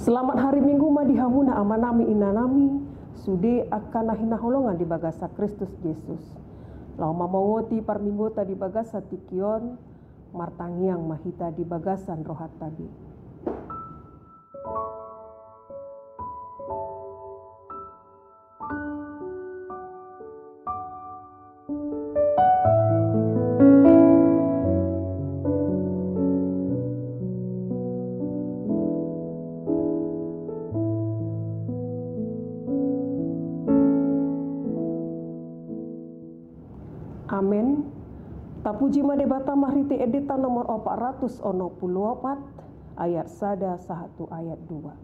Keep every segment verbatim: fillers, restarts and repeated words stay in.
Selamat hari Minggu ma di hamuna amanami inanami, sude angka na hinaholongan di bagasan Kristus Jesus. Laho mamongoti parmingguonta di bagasan tingki on, martangiang ma hita di bagasan rohanta be. Amen. Tapuji ma Debata marhite endenta nomor opat ratus onom pulu opat, ayat sada sahat tu ayat dua.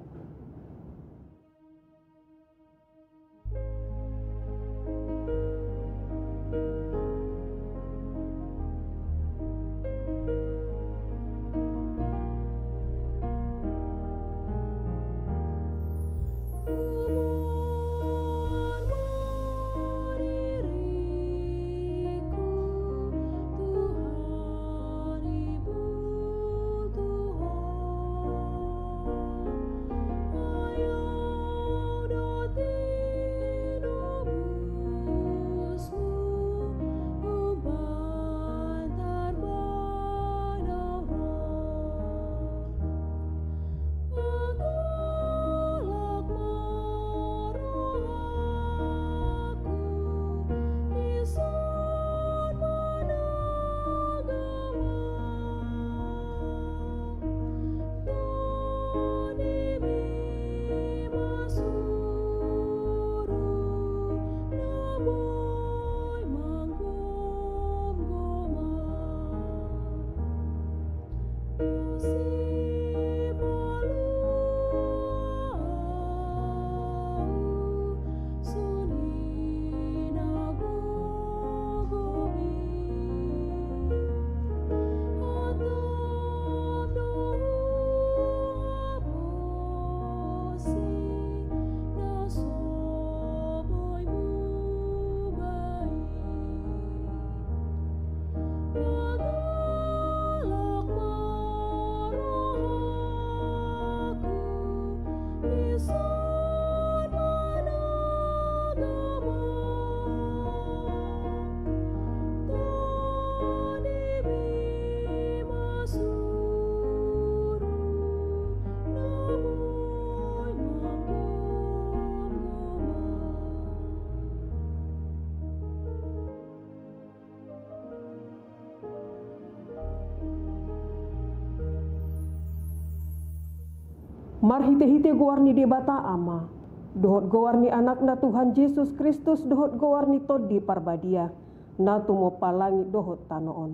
Marhite-hite goar ni Debata Ama, dohot goar ni Anakna Tuhan Jesus Kristus, dohot goar ni Tondi Parbadia, na tumompa langit dohot tano on.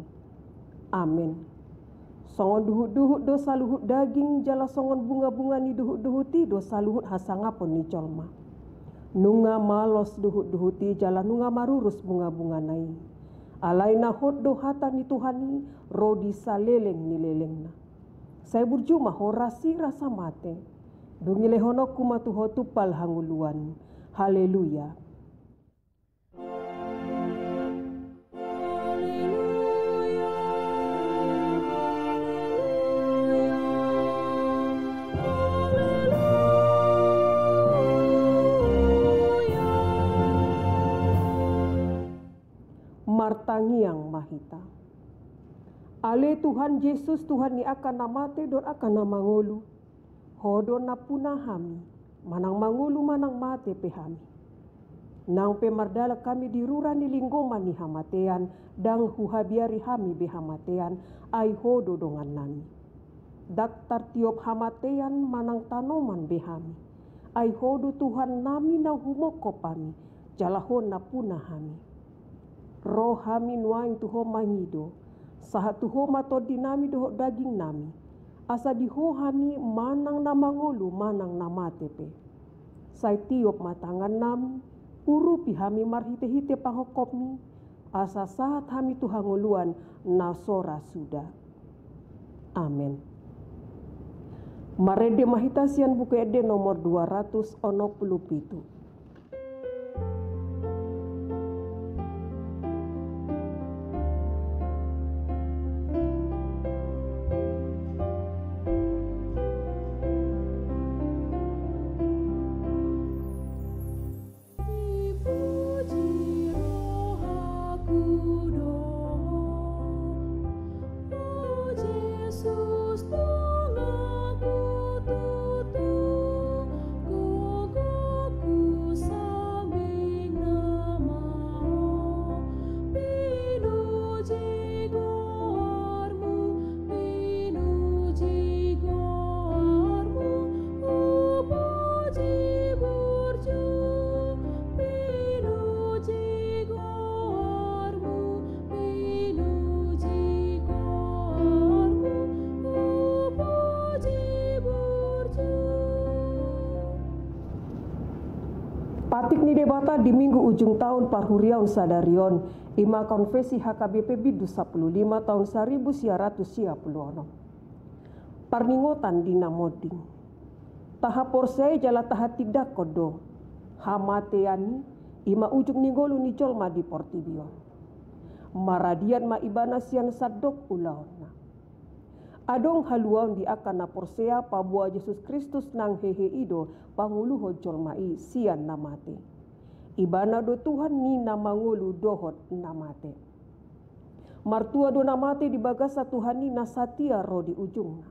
Amen. Songon duhut-duhut do saluhut daging, jala songon bunga-bunga ni duhut-duhut i do saluhut hasangapon ni jolma. Nunga malos duhut-duhut i jala nunga marurus bunga-bungana i. Alai na hot do hata ni Tuhan i, ro di saleleng ni lelengna. Sai burju ma ho rasi rasa mate. Dung i lehononku ma tu ho tumpal hangoluan. Haleluya. Martangiang ma hita. Ale Tuhan Jesus, Tuhan ni angka na mate dohot angka na mangolu. Ho do nampuna hami, manang mangolu manang mate pe hami. Nang pe mardalan hami di rura ni linggoman ni hamatean, ndang huhabiari hami be hamatean, ai ho do dongannami. Ndang tartiop hamatean manang tanoman be hami, ai ho do Tuhannami na humongkop hami, jala ho nampuna hami. Ro hami nuaeng tu ho mangido, sahat tu ho ma tondinami dohot dagingnami, asa di ho hami manang na mangolu manang na mate pe. Sai tiop ma tangannami, urupi hami marhite-hite panghophopmi, asa sahat hami tu hangoluan na so ra suda. Amen. Marende ma hita sian Buku Ende nomor dua ratus onom pulu pitu. Debata di minggu ujung taon parhuriaon sadari on, ima konfesi H K B P Bindu sampulu lima taon saribu sia ratus sia pulu onom. Parningotan di na monding. Tahaporseai jala tahatindangkon do, hamatean i ima ujung ni ngolu ni jolma di portibi on. Maradian ma ibana sian sandok ulaonna. Adong haluaon di angka na porsea paboa Jesus Kristus nang hehe i do pangoluhon jolma i sian na mate. Ibana do Tuhan ni na mangolu dohot na mate. Martua do na mate di bagasan Tuhan i na satia ro di ujungna.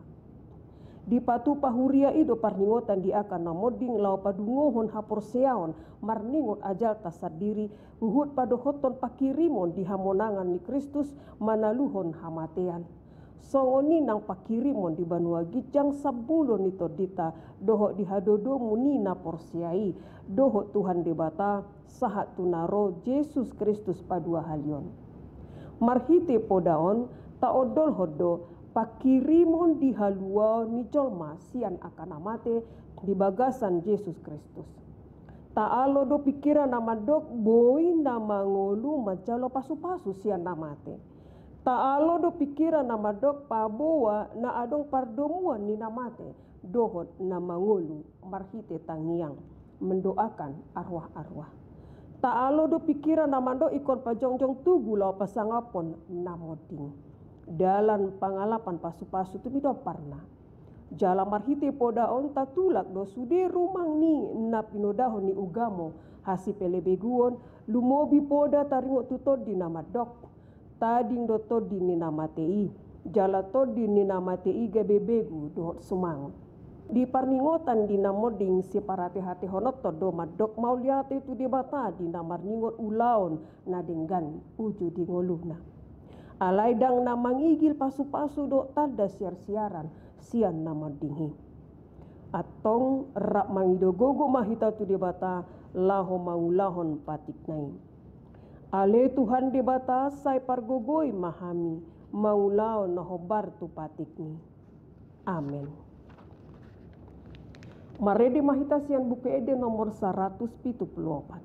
Dipatupa huria i do parningotan di angka na monding laho padungohon haporseaon marningot ajalta sandiri huhut padohothon pangkirimon di hamonangan ni Kristus manaluhon hamatean. Songon i nang pangkirimon di banua ginjang sambulo ni tondinta dohot di hadodomu ni na porsea i dohot Tuhan Debata sahat tu na ro Jesus Kristus paduahalihon. Marhite poda on taondolhon do pangkirimon di haluaon ni jolma sian angka na mate di bagasan Jesus Kristus. Taalo do pingkiran na mandok boi na mangolu manjalo pasupasu sian na mate. Taalo do pingkiran na mandok paboa na adong pardomuan ni na mate dohot na mangolu marhite tangiang, mendoakan arwah-arwah. Taalo do pingkiran na mandok ingkon pajongjong tugu laho pasangaphon na monding. Dalan pangalapan pasupasu tu midop parna. Jala marhite poda on tatulak do sude rumang ni na pinodahon ni ugamo hasipelebeguon, lumobi poda taringot tu tondi na mandok. Tading do tondi ni na mate i, jala tondi ni na mate i gabe begu dohot sumangot. Di parningotan di na monding siparatehatehononton do mandok mauliate tu Debata di na marningot ulaon na denggan uju di ngoluna. Alai ndang na mangigil pasupasu dohot tanda siarsiaran sian na monding i. Antong rap mangido gogo ma hita tu Debata laho mangulahon patikna i. Ale Tuhan Debata, sai pargogoi ma hami mangulahon na hombar tu patikmi. Amen. Marende ma hita sian Buku Ende nomor saratus pitu pulu opat.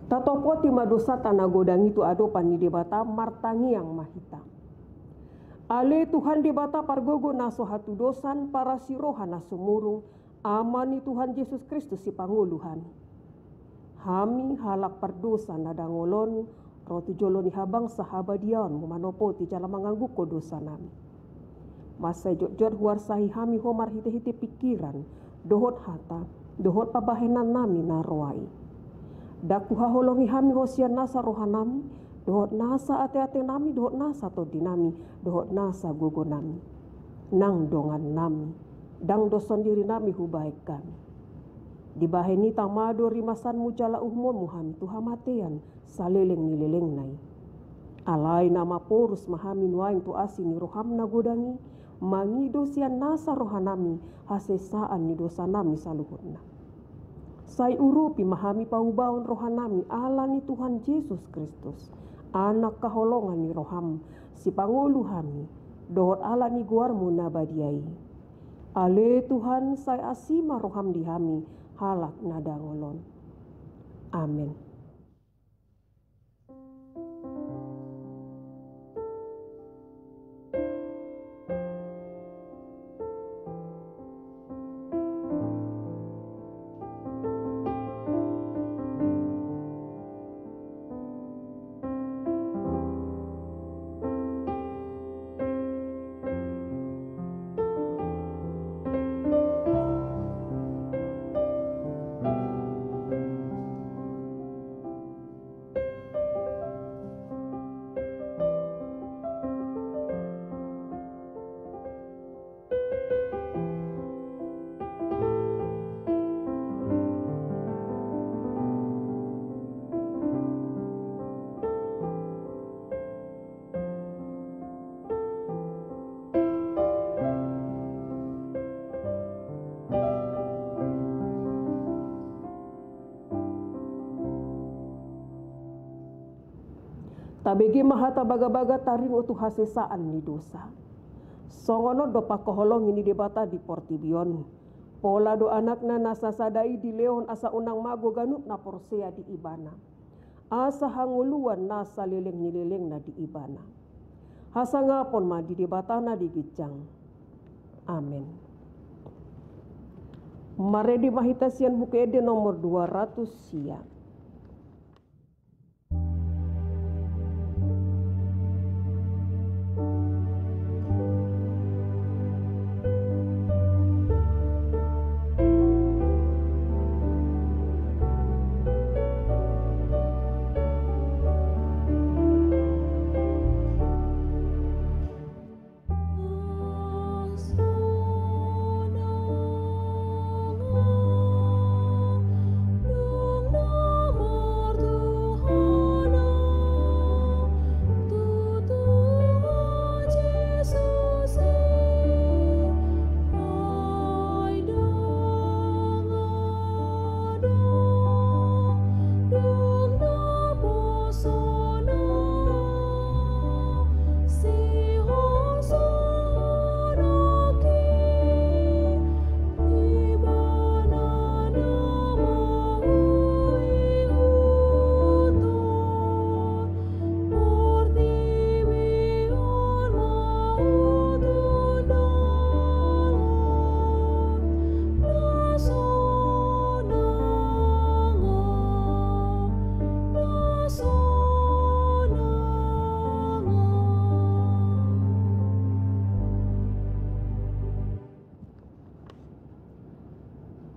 Tatopoti ma dosanta na godang i tu adopan ni Debata, martangiang ma hita. Ale Tuhan Debata pargogo na so hatudosan, parasi roha na sumurung, Ama ni Tuhan Jesus Kristus sipangolu hami. Hami halak pardosa na dangol on, ro tu jolo ni habangsa habadiaonmu manopoti jala manganggukko dosanami. Mansai jotjot huarsahi hami ho marhitehite pingkiran, dohot hata, dohot pambahenannami na roa i. Ndang huhaholongi hami ho sian nasa rohanami, dohot nasa ateatenami, dohot nasa tondinami, dohot nasa gogonami. Nang dongannami, ndang do sondirinami hubahen hami. Dibahen i tama do rimasanmu jala uhumonmu hami tu hamatean, saleleng ni lelengna i. Alai na maporus ma hami nuaeng tu asi ni roham na godang i, mangido sian nasa rohanami hasesaan ni dosanami saluhutna. Sai urupi ma hami paubahon rohanami ala ni Tuhan Jesus Kristus, Anak haholongan ni roham, sipangolu hami, dohot ala ni goarmu na badia i. Ale Tuhan, sai asi ma roham di hami, halak na dangol on. Amen. Tabege ma hata bagabaga taringot tu hasesaan ni dosa. Songon on do pangkaholongi ni Debata di portibi on. Pola do Anakna na sasada i dilehon asa unang mago ganup na porsea di Ibana. Asa hangoluan na saleleng ni lelengna di Ibana. Hasangapon ma di Debata na di ginjang. Amen. Marende ma hita sian Buku Ende nomor dua ratus sia.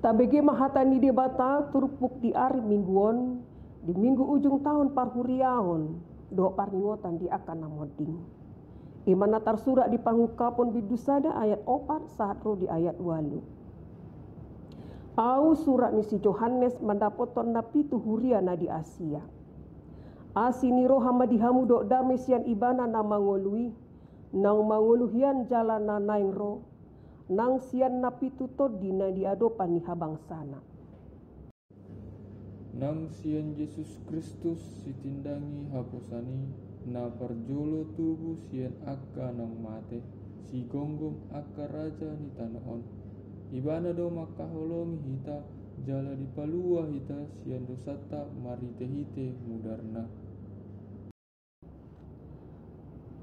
Tabege ma hata ni Debata turpuk di ari Minggu on, di Minggu ujung taon parhuriaon, dohot parningotan di angka na monding. I ma na tarsurat di Pangungkapon bindu sada ayat opat sahat ro di ayat ualu. Ahu surat ni si Johannes mandapothon na pitu huria na di Asia. Asi ni roha ma di hamu dohot dame sian Ibana na mangolu i, naung mangolu hian jala na naeng ro, nang sian na pitu tondi na di adopan ni habangsana. Nang sian Jesus Kristus sitindangi haposan i, na parjolo tubu sian angka naung mate, sigomgom angka raja ni tano on. Ibana do mangkaholongi hita, jala dipalua hita sian dosanta marhitehite mudarna.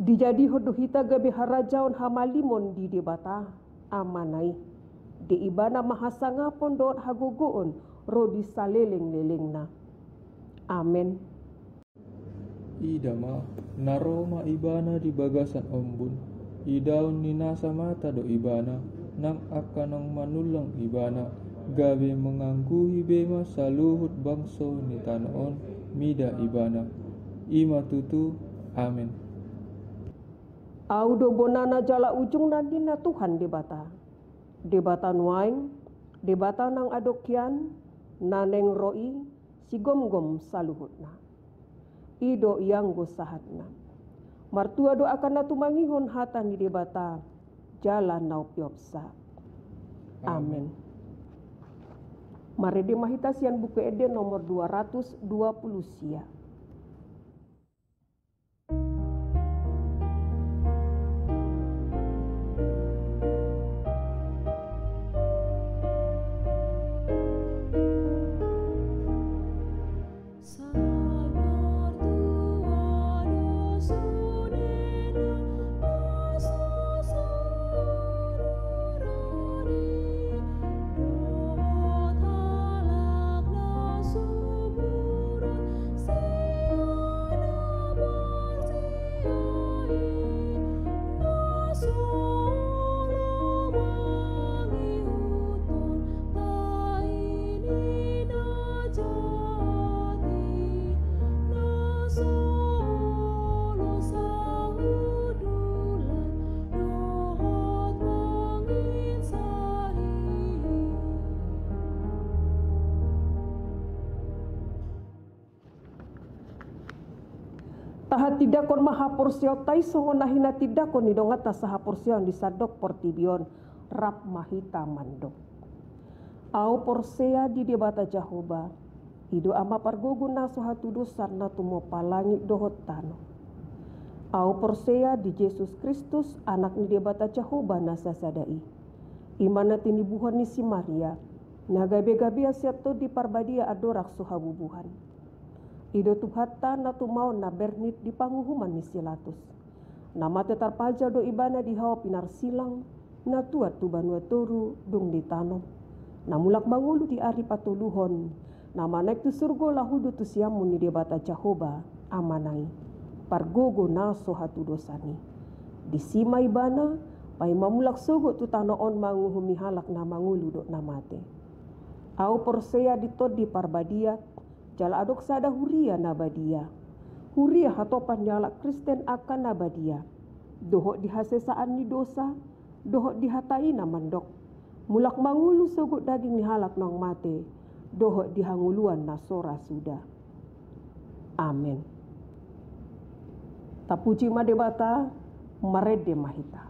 Dijadihon do hita gabe harajaon hamalimon di Debata, Amana i. Di Ibana ma hasangapon dohot hagogoon ro di saleleng-lelengna. Amen. Ida ma, na ro ma Ibana di bagasan ombun, idaon ni nasa mata do Ibana, nang angka naung manullang Ibana, gabe mangangguhi be ma saluhut bangso ni tano on mida Ibana. I ma tutu. Amen. Ahu do bonana jala ujungna ninna Tuhan Debata. Debata nuaeng, Debata naung adong hian, na naeng ro i, sigomgom saluhutna. I do ianggo sahatna. Martua do angka na tumangihon hata ni Debata, jala na umpeopsa. Amen. Amen. Marende ma hita sian Buku Ende nomor dua ratus dua puluh sia. Hatindangkon ma haporseaonta i songon na hinatindangkon ni donganta sahaporseaon di sandok portibi on, rap ma hita mandok. Ahu porsea di Debata Jahowa, i do Ama pargogo na so hatudosan na tumompa langit dohot tano. Ahu porsea di Jesus Kristus, Anak ni Debata Jahowa na sasada i. I ma na tinibuhon ni si Maria, na gabe-gabean sian Tondi Parbadia andorang so habubuhan. I do Tuhanta na tumaon na bernit di panguhuman ni si Pilatus. Na mate tarpajal do Ibana di hau pinarsilang, na tuat tu banua toru dung ditanom. Na mulak mangolu di ari patoluhon, na manaek tu surgo laho do tu siamun ni Debata Jahowa, Amana i, pargogo na so hatudosan i. Disi ma Ibana, paima mulak sogot tu tano on manguhumi halak na mangolu dohot na mate. Ahu porsea di Tondi Parbadia, jala adong sada huria na badia. Huria hatopan ni halak Kristen angka na badia. Dohot di hasesaan ni dosa, dohot di hata i na mandok. Mulak mangolu sogot daging ni halak naung mate, dohot di hangoluan na so ra suda. Amen. Tapuji ma Debata, marende ma hita.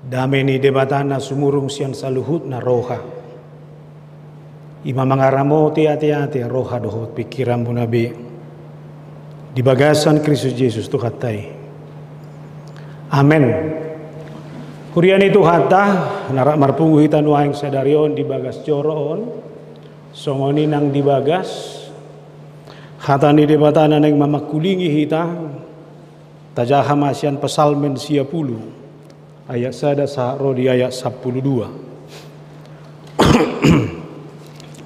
Dame ni Debata na sumurung sian saluhutna roha, i ma mangaramoti ateate, roha dohot pingkiranmuna be di bagasan Kristus Jesus Tuhanta i. Amen. Huria ni Tuhanta, na rap marpungu hita nuaeng sadari on di bagas joro on, songon i nang di bagas hata ni Debata na naeng mamangkulingi hita. Tajaha ma sian Psalmen sia pulu, ayat sada sahat ro di ayat sampulu dua.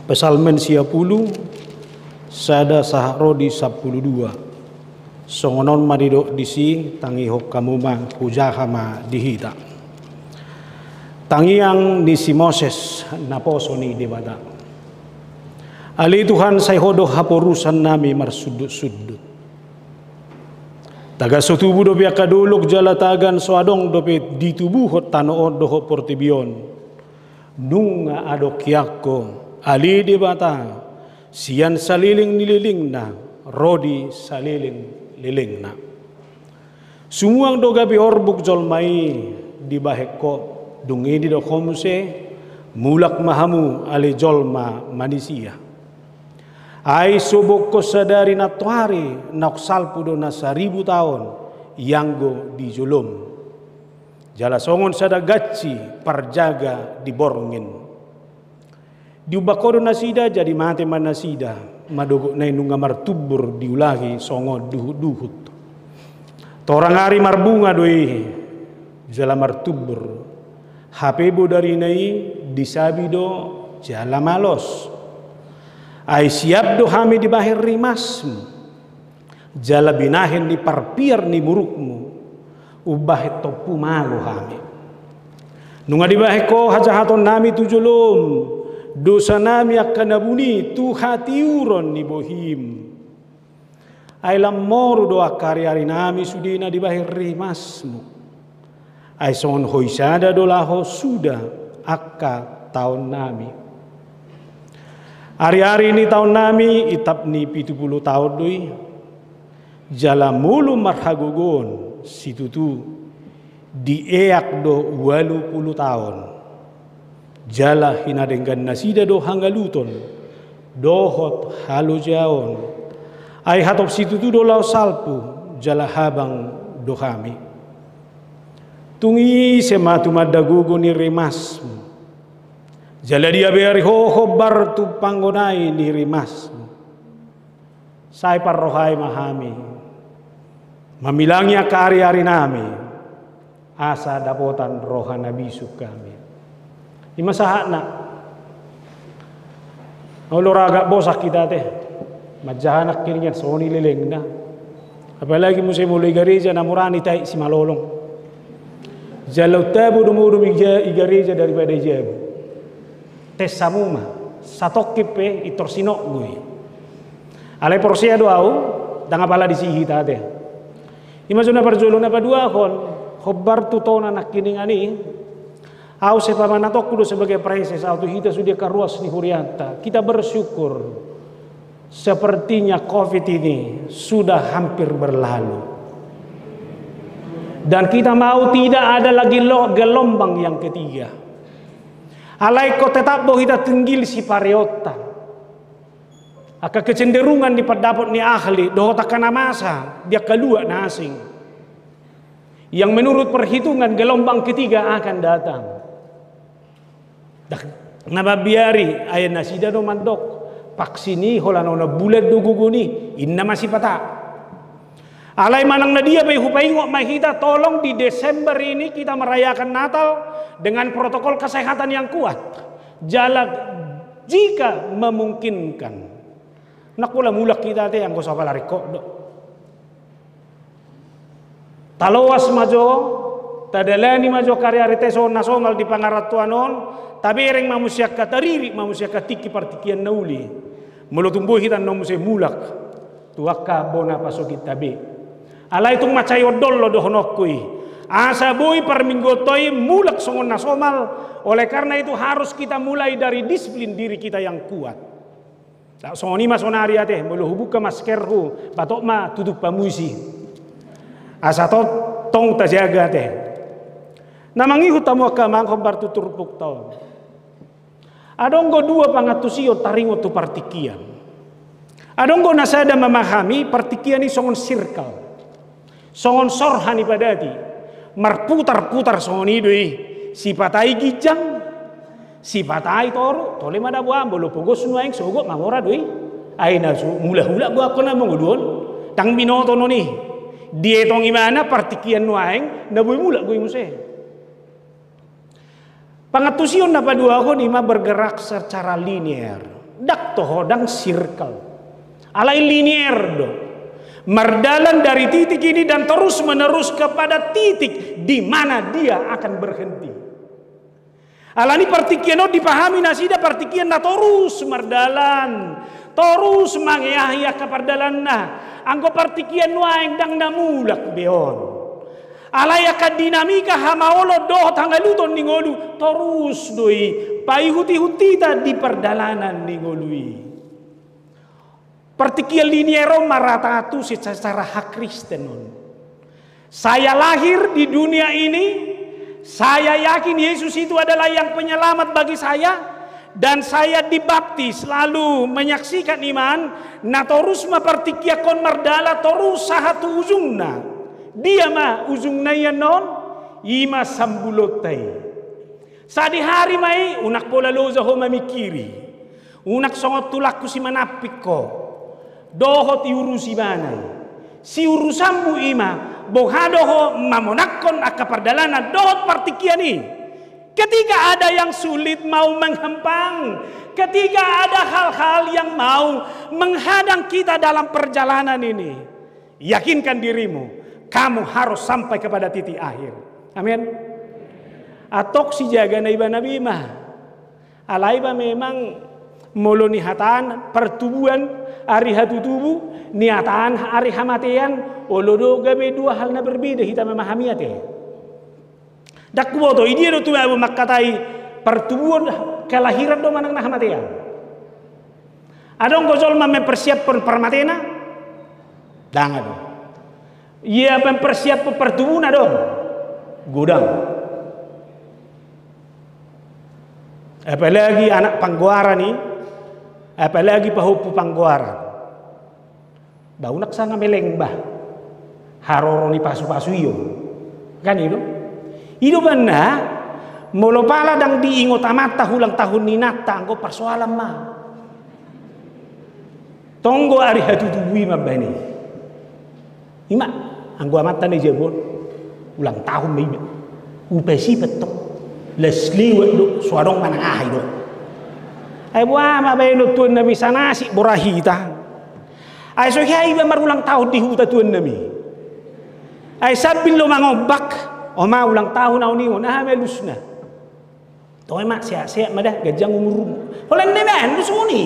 Psalmen sia pulu, sada sahat ro di sampulu dua. Songon on ma didok disi, tangihon hamu ma, hujaha ma di hita. Tangiang ni si Moses naposo ni Debata. Ale Tuhan, sai Ho do haporusannami marsundutsundut. Tagan so tubu dope angka dolok jala tagan so adong dope ditubuhon tano on dohot portibi on, nunga adong hian Ho, ale Debata, sian saleleng ni lelengna ro di saleleng lelengna. Sumuang do gabe orbuk jolma i dibahen Ho, dung i didok Ho muse, mulak ma hamu ale jolma manisia. Ai so bongkon sadari nantoari, naung salpu do na saribu taon ianggo di jolom. Jala songon sada gansi parjaga di borngin. Diumbak Ho do nasida, jadi mate ma nasida, manogotna i nunga martumbur diulahi songon duhutduhut. Torang ari marbunga do i, jala martumbur. Hape bodarina i disabi do jala malos. Ai siap do hami dibahen rimasmu, jala binahen ni parpiar ni murukmu, umbahen tompu malo hami. Nunga dibahen Ho hajahatonnami tu jolom, dosanami angka na buni tu hatiuron ni bohim. Ai lam moru do angka ariarinami sude na dibahen rimasmu. Ai songon hoi sada do laho suda angka taonnami. Ariari ni taonnami itap ni pitu pulu taon do i. Jala molo marhagogoon situtu dieak do ualu pulu taon. Jala hinadenggan nasida do hangaluton dohot halojaon. Ai hatop situtu do laho salpu, jala habang do hami. Tung ise ma tumanda gogo ni rimasmu, jala dia be ari ho hombar tu panggonai ni rimasmu. Sai parrohai ma hami mamilangi angka ari-ari nami, asa dapotan roha na bisuk hami. Ima sahatna. Olo ragak bosak hita te. Manjaha nangkiningan songon i lelengna. Apalagi muse molo i gareja na murani tai simalolong. Jala untabo do modom i gareja daripada i jabu. Tes hamu ma, satongkin pe intor sinok do i. Alai porsea do au, ndang apala disi hita te. Ima jo na parjolo, na paduahon, hombar tu tona nangkiningan i. Au sepamanatongku do sebagai praeses, au tu hita sude angka ruas ni hurianta. Kita bersyukur. Sepertinya covid ini sudah hampir berlalu. Dan kita mau tidak ada lagi lo-, gelombang yang ketiga. Alai ingkon tetap do hita tinggil sipareonta. Angka kecenderungan dipandapot ni ahli dohot angka na masa di angka luat na asing, yang menurut perhitungan gelombang ketiga akan datang. Dah, na mambiari, ai nasida do mandok, vaksin i holan onom bulan do gogo ni, inna masipata. Alai manang na dia pe hupaingot ma hita, tolong di Desember ini kita merayakan Natal dengan protokol kesehatan yang kuat. Jala jika memungkinkan. Ndang pola mulak hita te anggo so apala ringkot do. Taloas ma jo, tadalani ma jo angka ari-ari te songon na somal di pangarantoan on, tabereng ma muse angka, taririt ma muse angka tingki partingkian na uli. Molo tung boi hita annon muse mulak tu angka bona pasokitta be. Alai tung mansai ondol do dohononku i. Asa boi parmingguonta i mulak songon na somal, oleh karena itu harus kita mulai dari disiplin diri kita yang kuat. Songon i ma sonari ate, molo hubuka maskerhu, patok ma tutup hamu isi. Asa tong, tong tajaga ate. Na mangihut hamu angka amang, hombar tu turpukta on. Adong do dua pangantusion taringot tu partingkian. Adong do na sada mamahami partingkian i songon circle. Songon sorha ni padati, marputar-putar songon i do i, sipata i ginjang, sipata i toru, tole ma daboa, molo pogos nuaeng sogot mamora do i. Ai na so mulak-ulak do angka na mangolu on, ndang binoto non i. Dietong ibana partingkian nuaeng, na boi mulak do i muse. Pangantusion na paduahon i ma bergerak secara linier. Ndang toho, ndang circle. Alai linier do. Mardalan dari titik ini dan terus menerus kepada titik di mana dia akan berhenti. Alani partingkian on dipahami nasida partingkian na torus mardalan, torus mangeahi angka pardalanna. Anggo partingkian nuaeng ndang na mulak be on. Alai angka dinamika hamaolon dohot hangaluton ni ngolu torus do i paihut-ihut hita di pardalanan ni ngolu i. Partingkian linier on ma rata tu secara hakristenon. Saya lahir di dunia ini, saya yakin Yesus itu adalah yang penyelamat bagi saya, dan saya dibaptis lalu menyaksikan iman, na torus ma partingkian on mardalan torus sahat tu ujungna. Dia ma ujungna i annon, i ma sambulonta i. Sadihari ma i, unang pola loja ho mamingkiri. Unang songon tulangku si manampik ho. Dohot iurusi ibana i. Siurusanmu i ma, boha do ho mamonangkon angka pardalanan dohot partingkian i. Ketika ada yang sulit mau menghempang, ketika ada hal-hal yang mau menghadang kita dalam perjalanan ini, yakinkan dirimu, kamu harus sampai kepada titik akhir. Amin. Antong sijaga na ibana be i ma. Alai ba memang molo nihataan partubuan ari hatutubu, nihataan ari hamatean, olo do gabe dua hal na berbeda hita memahami ate. Ndang huboto, i dia do tumabu mangkatai partubuan, kelahiran do manang na hamatean. Adong do jolma mempersiaphon parmatena? Ndang adong. Ia mempersiaphon partubuna do? Godang. Apalagi anak panggoaran i, Apalagi pahompu panggoaran. Ba unang sanga meleng ba. Haroro ni pasu-pasu i on. Kan i do? I do banna, molo pala ndang diingot amanta ulang tahun ni inanta, anggo parsoalan ma. Tonggo ari hatutubu i mambahen i. I ma, anggo amanta na i jabu on, ulang tahun ma iba. Upa sipat tong. Las liwat do, so adong manang aha i do. Ai boha ma baenon tuan nami, sanasik bora hita. Ai so hea iba marulang tahun di huta tuan nami. Ai sambil do mangombak, o ma ulang tahun ahu ningon, aha ma alusna. Toe ma, sehat-sehat ma da, ganjang umurmu. Holan na baen do songon i.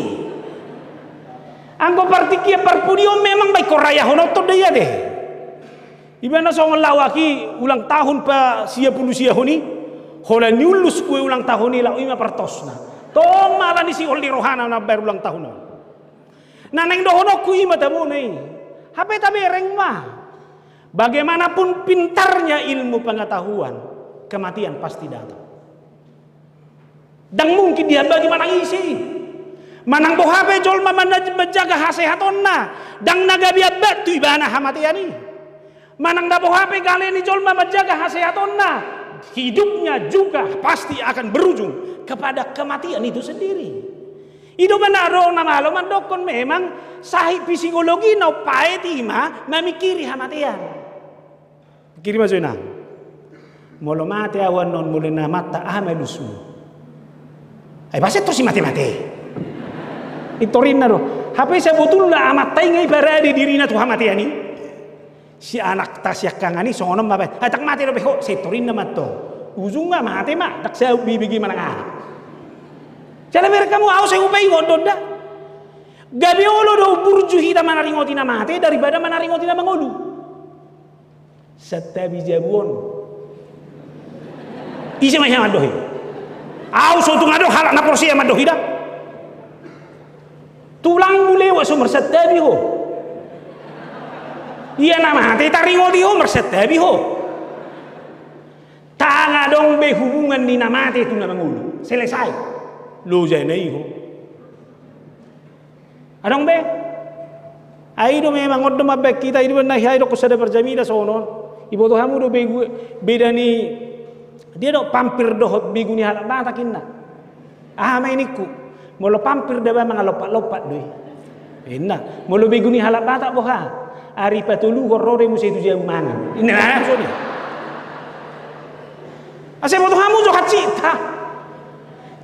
Anggo partingkian parpudi on memang baen ho rayahononton da i ate. Iba na songon laho aki ulang tahun pa sia pulu sia hon i, holan ni ullus kue ulang tahun i laho i ma partosna. Tong ma ala ni sihol ni rohana na baen ulang tahun on. Na naeng dohononku i ma tabo na i. Hape tabereng ma. Bagaimanapun pintarnya ilmu pengetahuan, kematian pasti datang. Ndang mungkin diambagi manang ise i. Manang boha pe jolma mana-, manjaga hasehatonna, ndang na gabe ambat tu ibana hamatean i. Manang na boha pe gale ni jolma manjaga hasehatonna, hidupnya juga pasti akan berujung kepada kematian itu sendiri. I do ma na adong na malo mandokkon memang sahit psikologi na umpaet i ma mamingkiri hamatean. Kiri ma jo inang. Molo mate ahu annon molo na amanta, aha ma alusmu? Ai boasa tor si mate-mate. I torinna do. Hape sabotulna amanta i nga i parade dirina tu hamatean i. Si anakta siangkangan i songon on ma baen. Ai ndang mate dope ho, sai torinna ma tong. Ujungna mate ma, ndang saut bibege manang aha. Jala bereng hamu, ahu sai hupaingot do nda. Gabe olo do burju hita manaringoti na mate daripada manaringoti na mangolu. Santabi jabu on. Ise ma hea mandohi? Ahu so tung adong halak na porsea mandohi da. Tulangmu lewat so marsantabi ho. Ia na mate taringoti ho marsantabi ho. Ndang adong be hubungan ni na mate tu na mangolu. Selesai. Lojana i ho. Adong be? Ai do memang on do mambaen hita, i do na hea i dokkon sada parjamita songon on. Iboto hamu do begu, beda ni dia do pampir dohot begu ni halak Batak inna. Aha ma i ningku? Molo pampir da ba mangalompat-lompat do i. Inna, molo begu ni halak Batak boha? Ari patoluhon ro do i muse tu jabu mangan. Inna, maksudna. Asa iboto hamu jo hansit ha.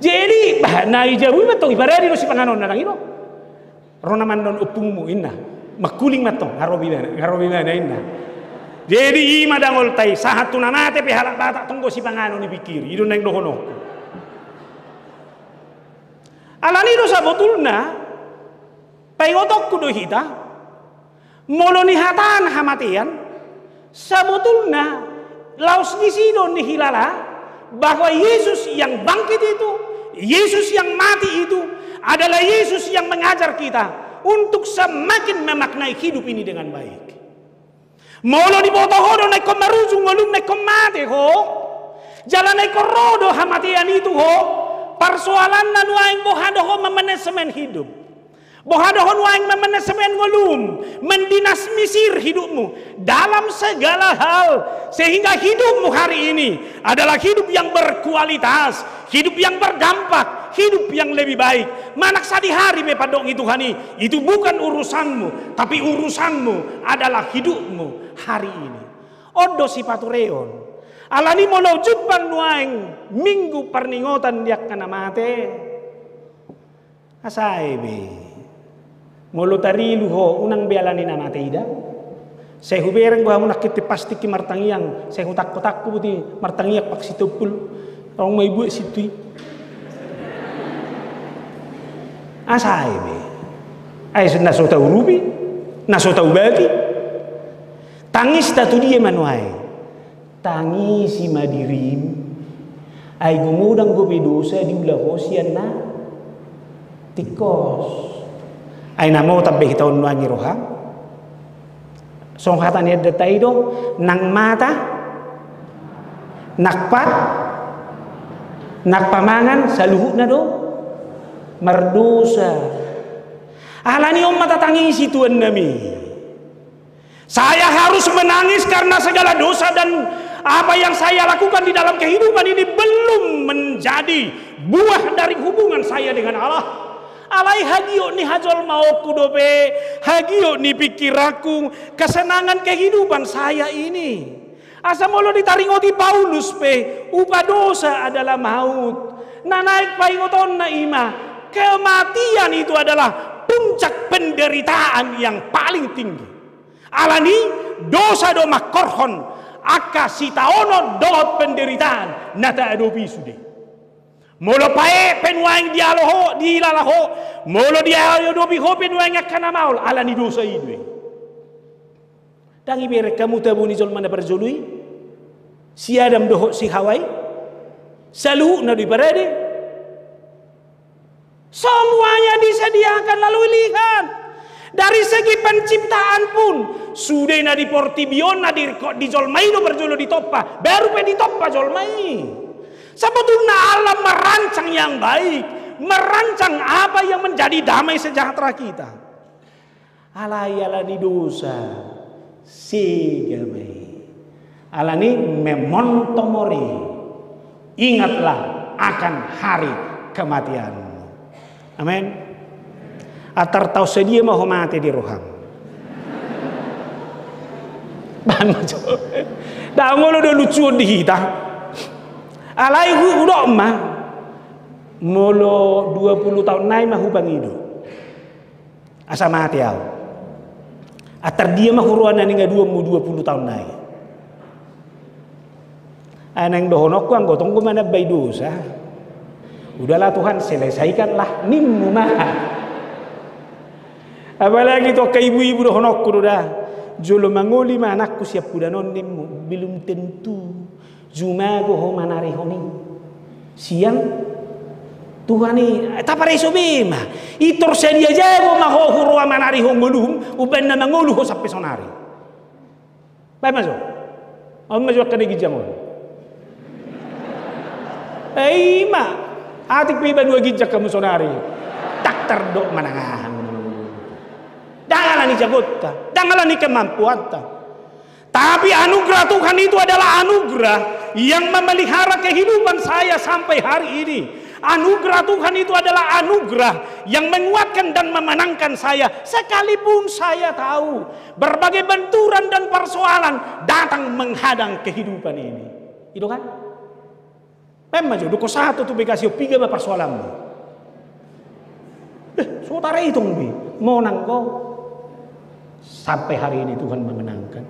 Jadi, bah, na i jabu i ma tong i parade do sipanganonna nang i do. Ro na mandon ompungmu inna. Mangkuling ma tong, nga ro ibana, nga ro ibana inna. Jadi i ma dangolta i, sahat tu na mate pe halak Batak tong do sipanganon ipingkiri, i do naeng dohononku. Alani do sabotulna, paingotonku do hita, molo nihataan hamatean, sabotulna laos disi do nihilala bahwa Yesus yang bangkit itu, Yesus yang mati itu adalah Yesus yang mengajar kita untuk semakin memaknai hidup ini dengan baik. Molo diboto ho do na ingkon marujung ngolum na ingkon mate ho, jala na ingkon ro do hamatean i tu ho, parsoalanna nuaeng boha do ho memanajemen hidup. Boha do ho nuaeng memanajemen ngolum, mendinamisir hidupmu dalam segala hal, sehingga hidupmu hari ini adalah hidup yang berkualitas, hidup yang berdampak, hidup yang lebih baik. Manang sadihari pe pandok ni Tuhan i, itu bukan urusanmu, tapi urusanmu adalah hidupmu hari ini. On do sipatureon. Alani molo jumpang nuaeng minggu parningotan di angka na mate. Asa ebe. Molo tarilu ho, unang be alani na mate i da. Sai hubereng do hamu nangkin, pas tingki martangiang, sai hutangko-tangko boti martangiang paksi tompul. Adong ma i buat situ i. Asa ebe. Ai na so taurupi, na so taubati. Tangista tu dia ma nuaeng? Tangisi ma dirim. Ai gumodang dope dosa diula ho sian na tingkos. Ai na motan be hita on nuaeng i roham. Songon hata ni adat i do, nang mata, nang pat, nang pamangan, saluhutna do mardosa. Alani on ma tatangisi, tuannami. Saya harus menangis karena segala dosa dan apa yang saya lakukan di dalam kehidupan ini belum menjadi buah dari hubungan saya dengan Allah. Alai hagiot ni hajolmaonku dope, hagiot ni pingkiranku, kesenangan kehidupan saya ini. Asa molo ditaringoti Paulus pe, upah dosa adalah maut. Na naeng paingotonna i ma, kematian itu adalah puncak penderitaan yang paling tinggi. Alani dosa do mangkorhon angka sitaonon dohot penderitaan na taadopi sude. Molo paet pe nuaeng dialo ho, dilala ho, molo diadopi ho pe nuaeng angka na maol, alani dosa i do i. Ndang ibereng hamu tabo ni jolma na parjolo i, si Adam dohot si Hawa i, saluhutna do i parade. Semuanya disediakan lalu pilihan. Dari segi penciptaan pun, sude na di portibi on, na di, di jolma i do parjolo ditompa, baru pe ditompa jolma i. Sebetulnya Allah merancang yang baik, merancang apa yang menjadi damai sejahtera kita. Alai alani dosa, sega ma i. Alani memento mori, ingatlah akan hari kematianmu. Amen. Antar taon sadia ma ho mate di roham. Baen ma jo. Ndang olo do lucuon di hita. Alai hu-, hudok ma. Molo dua puluh taon nai ma hupangido. Asa mate au. Antar dia ma huroha na ningaduanmu dua puluh taon nai? Ai naeng dohononku, anggo tong do manambai dosa, udahlah Tuhan, selesaikanlah, nimmu ma. Apalagi tu angka ibu-ibu dohononku do da. Jolo mangoli ma anakku sian pudanon, nimmu. Belum tentu jumago ho manarihon i. Sian Tuhan i, tapareso be ma. Pintor sadia jago ma ho huroha manarihon ngoluhum, umbaen na mangolu ho sampe sonari. Baen ma jo. On ma jo angka na ginjang on. Eh, i ma. Atik pe i banua ginjang hamu sonari. Ndang tardok manang aha. Ndang alani jagonta, ndang alani kemampuanta. Tapi anugerah Tuhan itu adalah anugerah yang memelihara kehidupan saya sampai hari ini. Anugerah Tuhan itu adalah anugerah yang menguatkan dan memenangkan saya, sekalipun saya tahu berbagai benturan dan persoalan datang menghadang kehidupan ini. Itu kan? Memang jo, doko sahat tu bekasi, piga ma persoalanmu. Eh, so taretong be, monang ko. Sampai hari ini Tuhan memenangkan.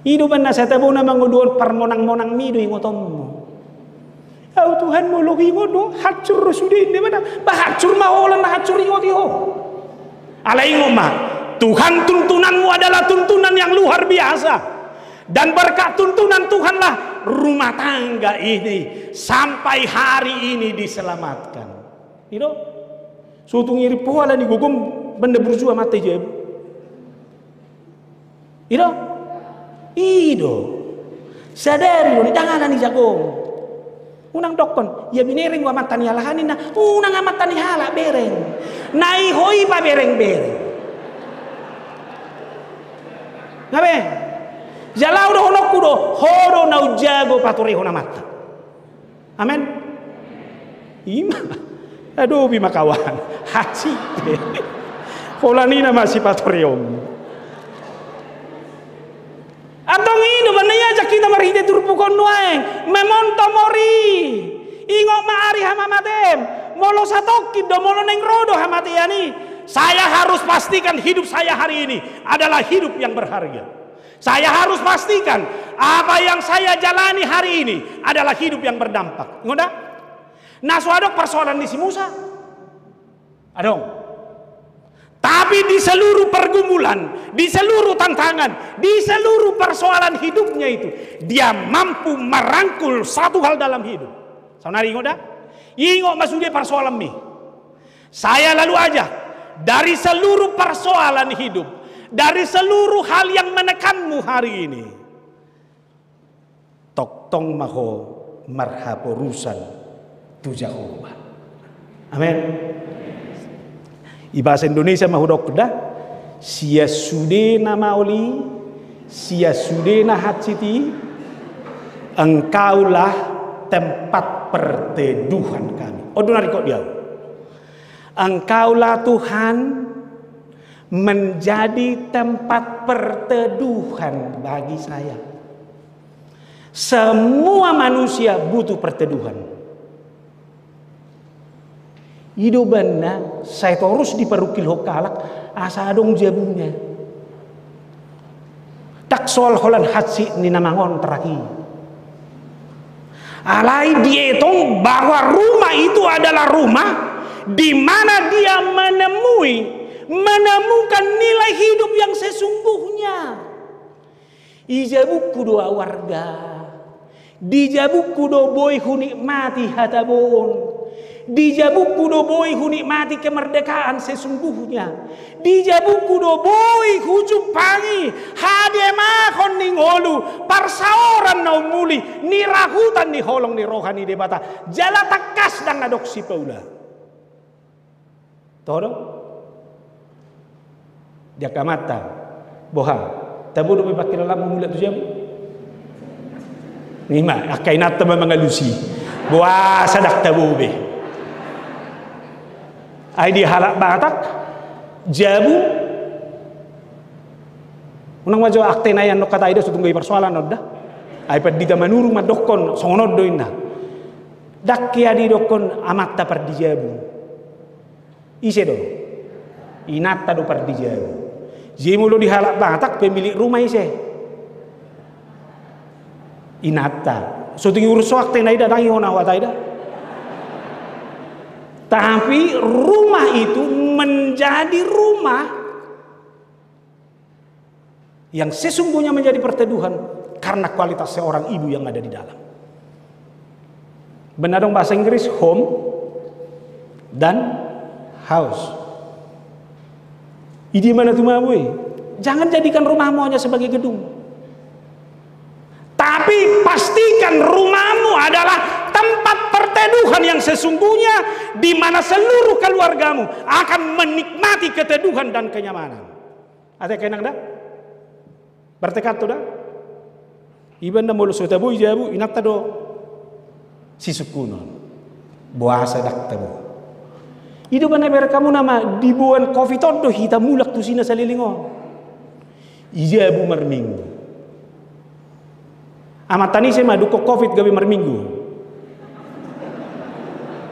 I do umbaen na satabona mangoluhon parmonang-monangmi do ingotonmu. Au Tuhan, molo huingot do, hancur do sude, inda mana. Ba hancur ma holan na hancur ingoti ho. Alai ingot ma, Tuhan, tuntunanmu adalah tuntunan yang luar biasa. Dan berkat tuntunan Tuhanlah rumah tangga ini sampai hari ini diselamatkan. I do? So tung irimpu ho alani gogom banda burju amanta i jabu. I do? I do. Sadari do, ndang alani jagom. Unang dokkon, ia binereng do amanta ni halak ninna, unang amanta ni halak bereng. Na i ho i pabereng-bereng. Nga be? Jala au dohononku do, ho do na umjago patorehon amanta. Amen. I ma. Adopi ma kawan. Hansit be. Holan i nama sipatorehon. Antong i do umbaen na iajak hita marhite turpuk on nuaeng. Memento mori. Ingot ma ari hamamatem. Molo satongkin do, molo naeng ro do hamatean i, saya harus pastikan hidup saya hari ini adalah hidup yang berharga. Saya harus pastikan apa yang saya jalani hari ini adalah hidup yang berdampak. Ingot da? Na so adong persoalan ni si Musa. Adong. Tapi di seluruh pergumulan, di seluruh tantangan, di seluruh persoalan hidupnya itu, dia mampu merangkul satu hal dalam hidup. Saonari ingot da? Ingot ma sude persoalanmi. Saya lalu ajak, dari seluruh persoalan hidup, dari seluruh hal yang menekanmu hari ini, tongtong ma ho marhaporusan tu Jahowa. Amen. I bahasa Indonesia ma hudok da, sian sude na maol i, sian sude na hansit i, engkaulah tempat perteduhan kami. On do na ringkot di ahu. Engkaulah Tuhan menjadi tempat perteduhan bagi saya. Semua manusia butuh perteduhan. I do umbahen na sai torus diparungkilhon halak asa adong jabuna. Ndang soal holan hansit ni na mangontrak i. Alai dietong bahwa rumah itu adalah rumah di mana dia menemui, menemukan nilai hidup yang sesungguhnya. Di jabungku do ahu arga. Di jabungku do boi hunikmati hataboon. Di jabungku do boi hunikmati kemerdekaan sesungguhnya. Di jabungku do boi hujumpangi hademahon ni ngolu, parsaoran na umuli, nirahutan ni holong ni roha ni Debata. Jala tangkas ndang adong sipaula. Toho do? Di angka amanta, boha, tabo dope pangkilalaanmu mulak tu jabu? Ima angka inanta ma mangalusi. Boasa ndang tabo be? Ai di halak Batak, jabu. Unang ma jo akte na i annon hata i da, so tung gabe parsoalan on da. Ai pandita Manurung mandokkon songon on do inna. Ndang hea didokkon amanta pardijabu. Ise do? Inanta do pardijabu. Jadi molo di halak Batak pemilik rumah ise? Inanta. So tung diurus so akte na i da, ndang ihona hata i da. Tapi rumah itu menjadi rumah yang sesungguhnya menjadi perteduhan karena kualitas seorang ibu yang ada di dalam. Benar dong bahasa Inggris, home dan house. Di dia mana tu mabue? Jangan jadikan rumahmu hanya sebagai gedung. Tapi pastikan rumahmu adalah tempat perteduhan yang sesungguhnya, di mana seluruh keluargamu akan menikmati keteduhan dan kenyamanan. Ate kenang da? Bertekad tu da? Iba na molo so tabo i jabu, inanta do sisungkunon. Boasa ndang tabo? I do umbahen na berekamu nama diboan covid on do hita mulak tu si na saleleng on. I jabu marminggu. Amanta ni ise ma dungkon covid gabe marminggu?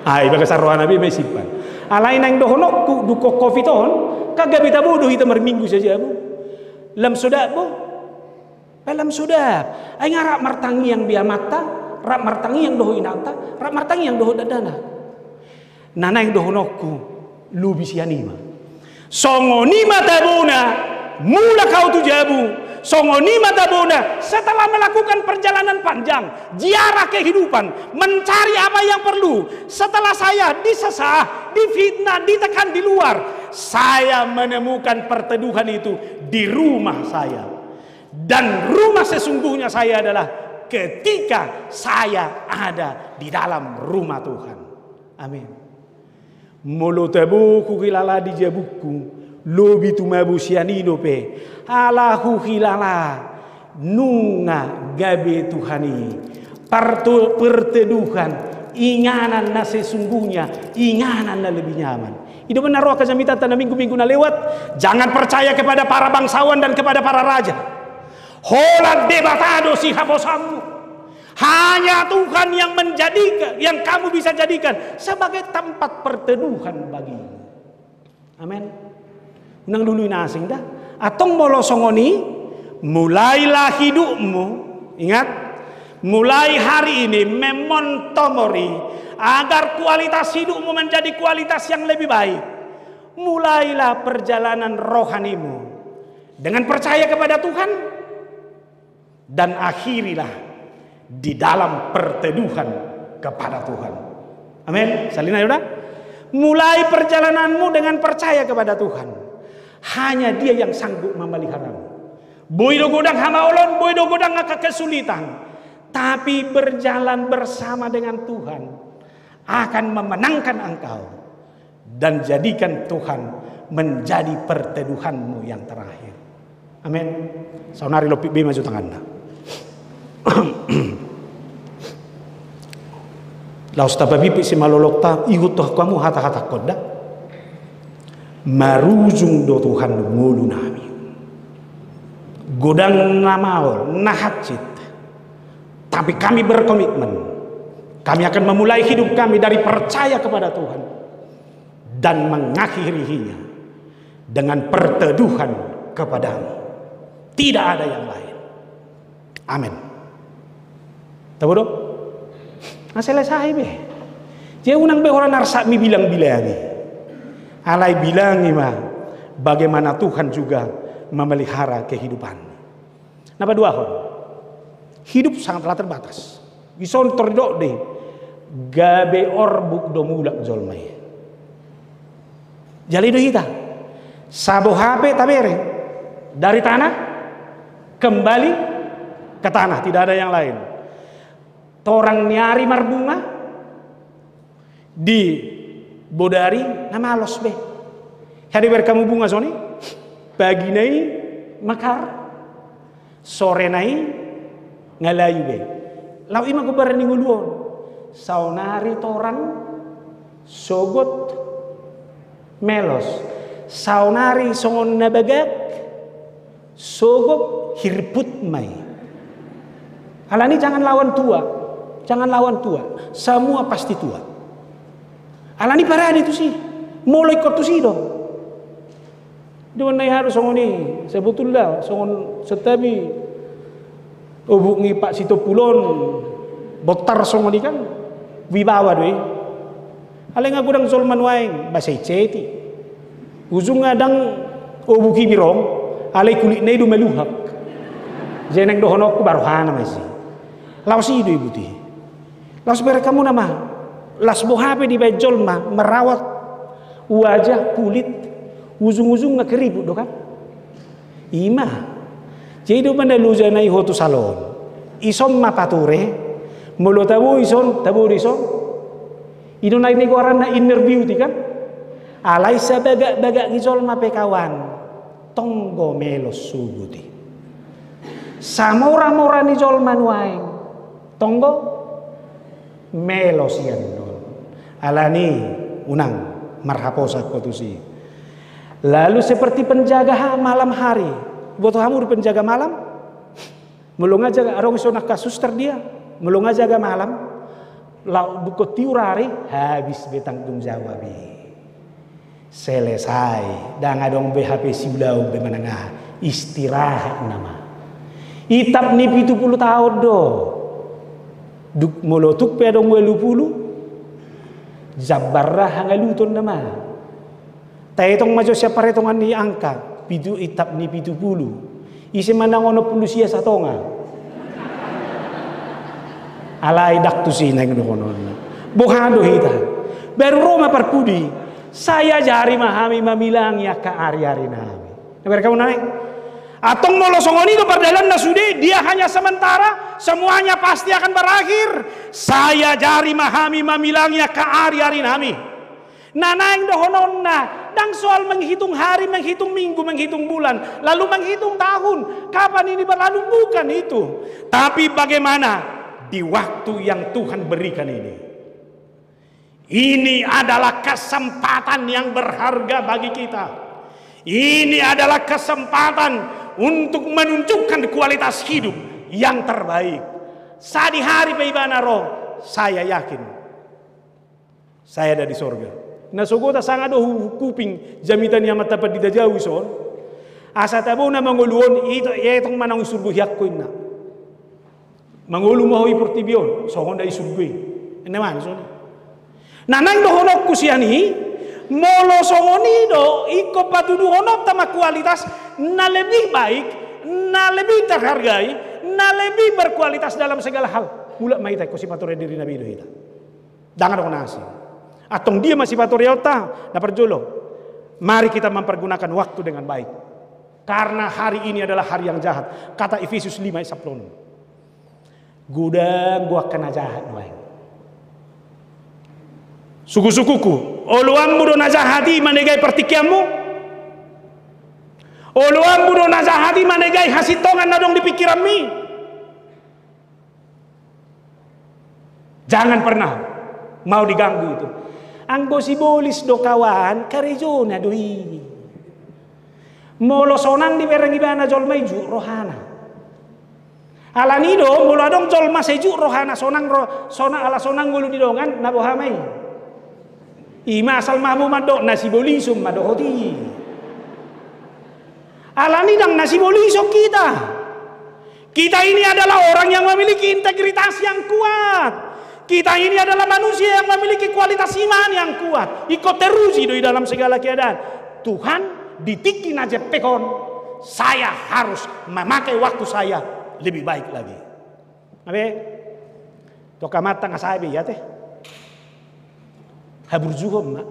Ai bagas arrohana be ma i simpan. Alai naeng dohononku dungkon covid on, kan gabe tabo do hita marminggu sajabu. Lam so dap bo. Ai lam so dap. Ai nga rap martangiang be amanta, rap martangiang dohot inanta, rap martangiang dohot dakdanak. Na naeng dohononku, lobi sian i ma. Songon i ma tabona, mulak ahu tu jabu. Songon i ma tabona, setelah melakukan perjalanan panjang, ziarah kehidupan, mencari apa yang perlu. Setelah saya disesah, difitnah, ditekan di luar, saya menemukan perteduhan itu di rumah saya. Dan rumah sesungguhnya saya adalah ketika saya ada di dalam rumah Tuhan. Amin. Molo tabo huhilala di jabungku, lobi tumabo sian i dope, ala huhilala nunga gabe Tuhan i partu-, perteduhan, inganan na sesungguhnya, inganan na lebih nyaman. I do umbahen na ro angka jamitanta na minggu-minggu na lewat, jangan percaya kepada para bangsawan dan kepada para raja. Holan Debata do sihaposanmu. Hanya Tuhan yang menjadikan, yang kamu bisa jadikan sebagai tempat perteduhan bagimu. Amin. Unang lului na asing da. Antong molo songon i, mulailah hidupmu. Ingat, mulai hari ini, memon tomori, agar kualitas hidupmu menjadi kualitas yang lebih baik. Mulailah perjalanan rohanimu dengan percaya kepada Tuhan. Dan akhirilah di dalam perteduhan kepada Tuhan. Amin. Saleleng i da. Mulai perjalananmu dengan percaya kepada Tuhan. Hanya Dia yang sanggup memeliharamu. Boi do godang hamaolon, boi do godang angka kesulitan. Tapi berjalan bersama dengan Tuhan akan memenangkan engkau. Dan jadikan Tuhan menjadi perteduhanmu yang terakhir. Amin. Saonari lompit be maju tanganna. Laos tapapipi simalolokta, ihuthon hamu hata-hata konda. Marujung do Tuhan ngolu nami. Godang na maol, na hansit. Tapi kami berkomitmen. Kami akan memulai hidup kami dari percaya kepada Tuhan dan mengakhirinya dengan perteduhan kepadamu. Tidak ada yang lain. Amin. Tabo do? Nga selesai be. Jadi unang be holan arsak mibilang-bilangi. Alai bilangi ma bagaimana Tuhan juga memelihara kehidupanmu. Na paduahon, hidup sangatlah terbatas. Dison tor didok do i, gabe orbuk do mulak jolma i. Jala i do hita, saboha pe tabere, dari tanah kembali ke tanah, tidak ada yang lain. Torang ni ari marbunga, di bodari na malos be. Hape ibereng hamu bunga songon i, pagina i mekar, sorena i nga layu be. Laho i ma gombaran ni ngolu on. Saonari torang sogot melos. Saonari songon na bagak, sogot hirput ma i. Alani jangan lawan tua. Jangan lawan tua. Semua pasti tua. Alani parade tusi. Molo ingkon tusi do. Di mana i haru songon i, sebetulna songon, santabi obuk ni Pak Sitompul on, bontar songon i kan, wibawa do i. Alai nga godang jolma nuaeng, ba sait-sait i. Ujungna ndang obuk i be rong, alai kulitna i do maluhak. Jadi naeng dohononku ba rohana ma isi. Laos i do ibot i. Laos ibereng hamu nama, las boha pe dibaen jolma, merawat wajah, kulit, ujung-ujungna keribut do kan? I ma. Jadi do mana loja na i ho tu salon. Ison ma pature, molo tabo ison, tabo do ison. I do na i goaranna inner beauty kan? Alai sabagak-bagak ni jolma pe kawan, tonggo melos sogot i. Samora-mora ni jolma nuaeng, tonggo melos i annon. Alani unang marhaposan ho tusi. Lalu seperti penjaga ha-, malam hari. Boto hamu do penjaga malam? Molo nga jaga, adong ison angka suster dia. Molo nga jaga malam, laho dungkon tiur ari, habis be tanggung jawab i. Selesai, ndang adong be hape siulaon be manang aha, istirahat nama. Itap ni pitu pulu taon do. Dung molo tung pe adong ualu pulu, jambar ra hangaluton nama. Taetong ma jo sian paretongan ni angka, pitu, itap ni pitu pulu. Ise ma na onom pulu sia satonga. Alai ndang tusi naeng dohononna. Boha do hita? Baru ro ma parpudi. Sai ajari ma hami mamilangi angka ari-ari nami. Na berkau naeng. Antong molo songon i do pardalanna sude, dia hanya sementara, semuanya pasti akan berakhir. Sai ajari ma hami mamilangi angka ari-ari nami. Na naeng dohononna, ndang soal menghitung hari, menghitung minggu, menghitung bulan, lalu menghitung tahun, kapan ini berlalu, bukan itu. Tapi bagaimana di waktu yang Tuhan berikan ini. Ini adalah kesempatan yang berharga bagi kita. Ini adalah kesempatan untuk menunjukkan kualitas hidup yang terbaik. Sadihari pe ibana ro, saya yakin. Saya ada di sorga. Na sogot sanga do hu-, huping jamita ni Amanta Pandita Jau ison. Asa tabo na mangolu on, ito, ia itong manang i surgo hian ho inna. Mangolu ma ho i portibi on, songon da i surgo i. Inna ma songon i. Na naeng dohononku sian i, molo songon i do, ingkon patuduhononta ma kualitas na lebih baik, na lebih terhargai, na lebih berkualitas dalam segala hal. Mulak ma hita ingkon sipature dirina be do hita. Ndang adong na asing. Antong dia ma sipatureonta, na parjolo. Mari kita mempergunakan waktu dengan baik. Karena hari ini adalah hari yang jahat. Kata Efesus lima ayat sampulu onom. Godang do angka na jahat nuaeng. Suku-sukuku, oloanmu do na jahat i manegai partingkianmu? Oloanmu do na jahat i manegai hasintongan na adong di pingkiranmi. Jangan pernah mau diganggu itu. Anggo sibolis do kawan, karejona do i. Molo sonang dibereng ibana jolma i, jut rohana. Alani do, molo adong jolma sai jut rohana, sonang ro-, sonang, ala sonang ngolu ni dongan, na boha ma i. Ima asal ma hamu mandok na sibolison ma dohot i. Alani ndang na sibolison hita. Kita ini adalah orang yang memiliki integritas yang kuat. Kita ini adalah manusia yang memiliki kualitas iman yang kuat. Ingkon teruji do i dalam segala keadaan. Tuhan, di tingki na jempek on, saya harus memakai waktu saya lebih baik lagi. Abe, tu angka mata nga sabe ya te. Haburjuhon ma.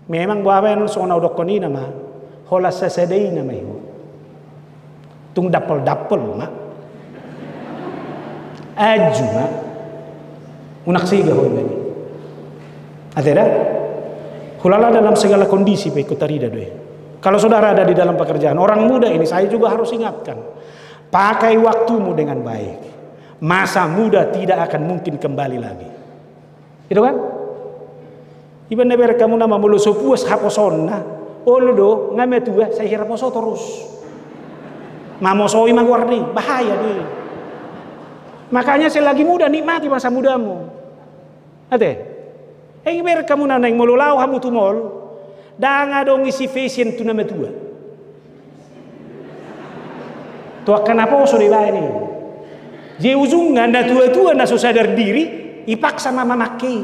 Memang boha ma songon na hudokkon i nama. Holan sasada i nama i. Tung dappol-dappol ma. Aju ma. Unang sega ho ibani. Ate da? Hulala dalam segala kondisi pe ingkon tarida do i. Kalau saudara ada di dalam pekerjaan, orang muda ini saya juga harus ingatkan. Pakai waktumu dengan baik. Masa muda tidak akan mungkin kembali lagi. Itu kan? Iba na bereng hamu nama molo so puas haposoonna, olo do, nga matua, sai hira poso torus. Mamosoi ma goar ni, bahaya do i. Makanya selagi muda nikmati masa mudamu. Ate? Ai bereng hamu na naeng molo laho hamu tu mall, ndang adong isi fashion tu na matua. Tu angka na poso do ibaen i. Jadi ujungna na tua-tua na so sadar diri, ipaksa ma mamake i.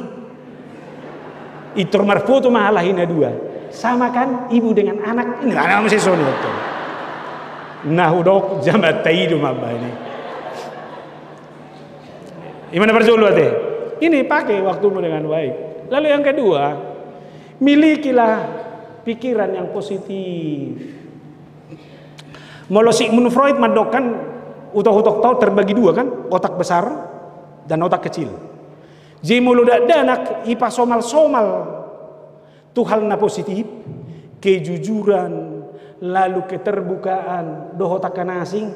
Intor marfoto ma halahi na dua. Sama kan ibu dengan anak? Ini mana masih soni waktu. Na hudok jamanta i do mambaen i. Ima na parjolo ate. Ini pakai waktumu dengan baik. Lalu yang kedua, milikilah pikiran yang positif. Molo Sigmund Freud mandok kan, utok-utok tau terbagi dua kan, otak besar dan otak kecil. Jadi molo dakdanak ipasomal-somal tu hal na positif, kejujuran, lalu keterbukaan, dohot angka na asing,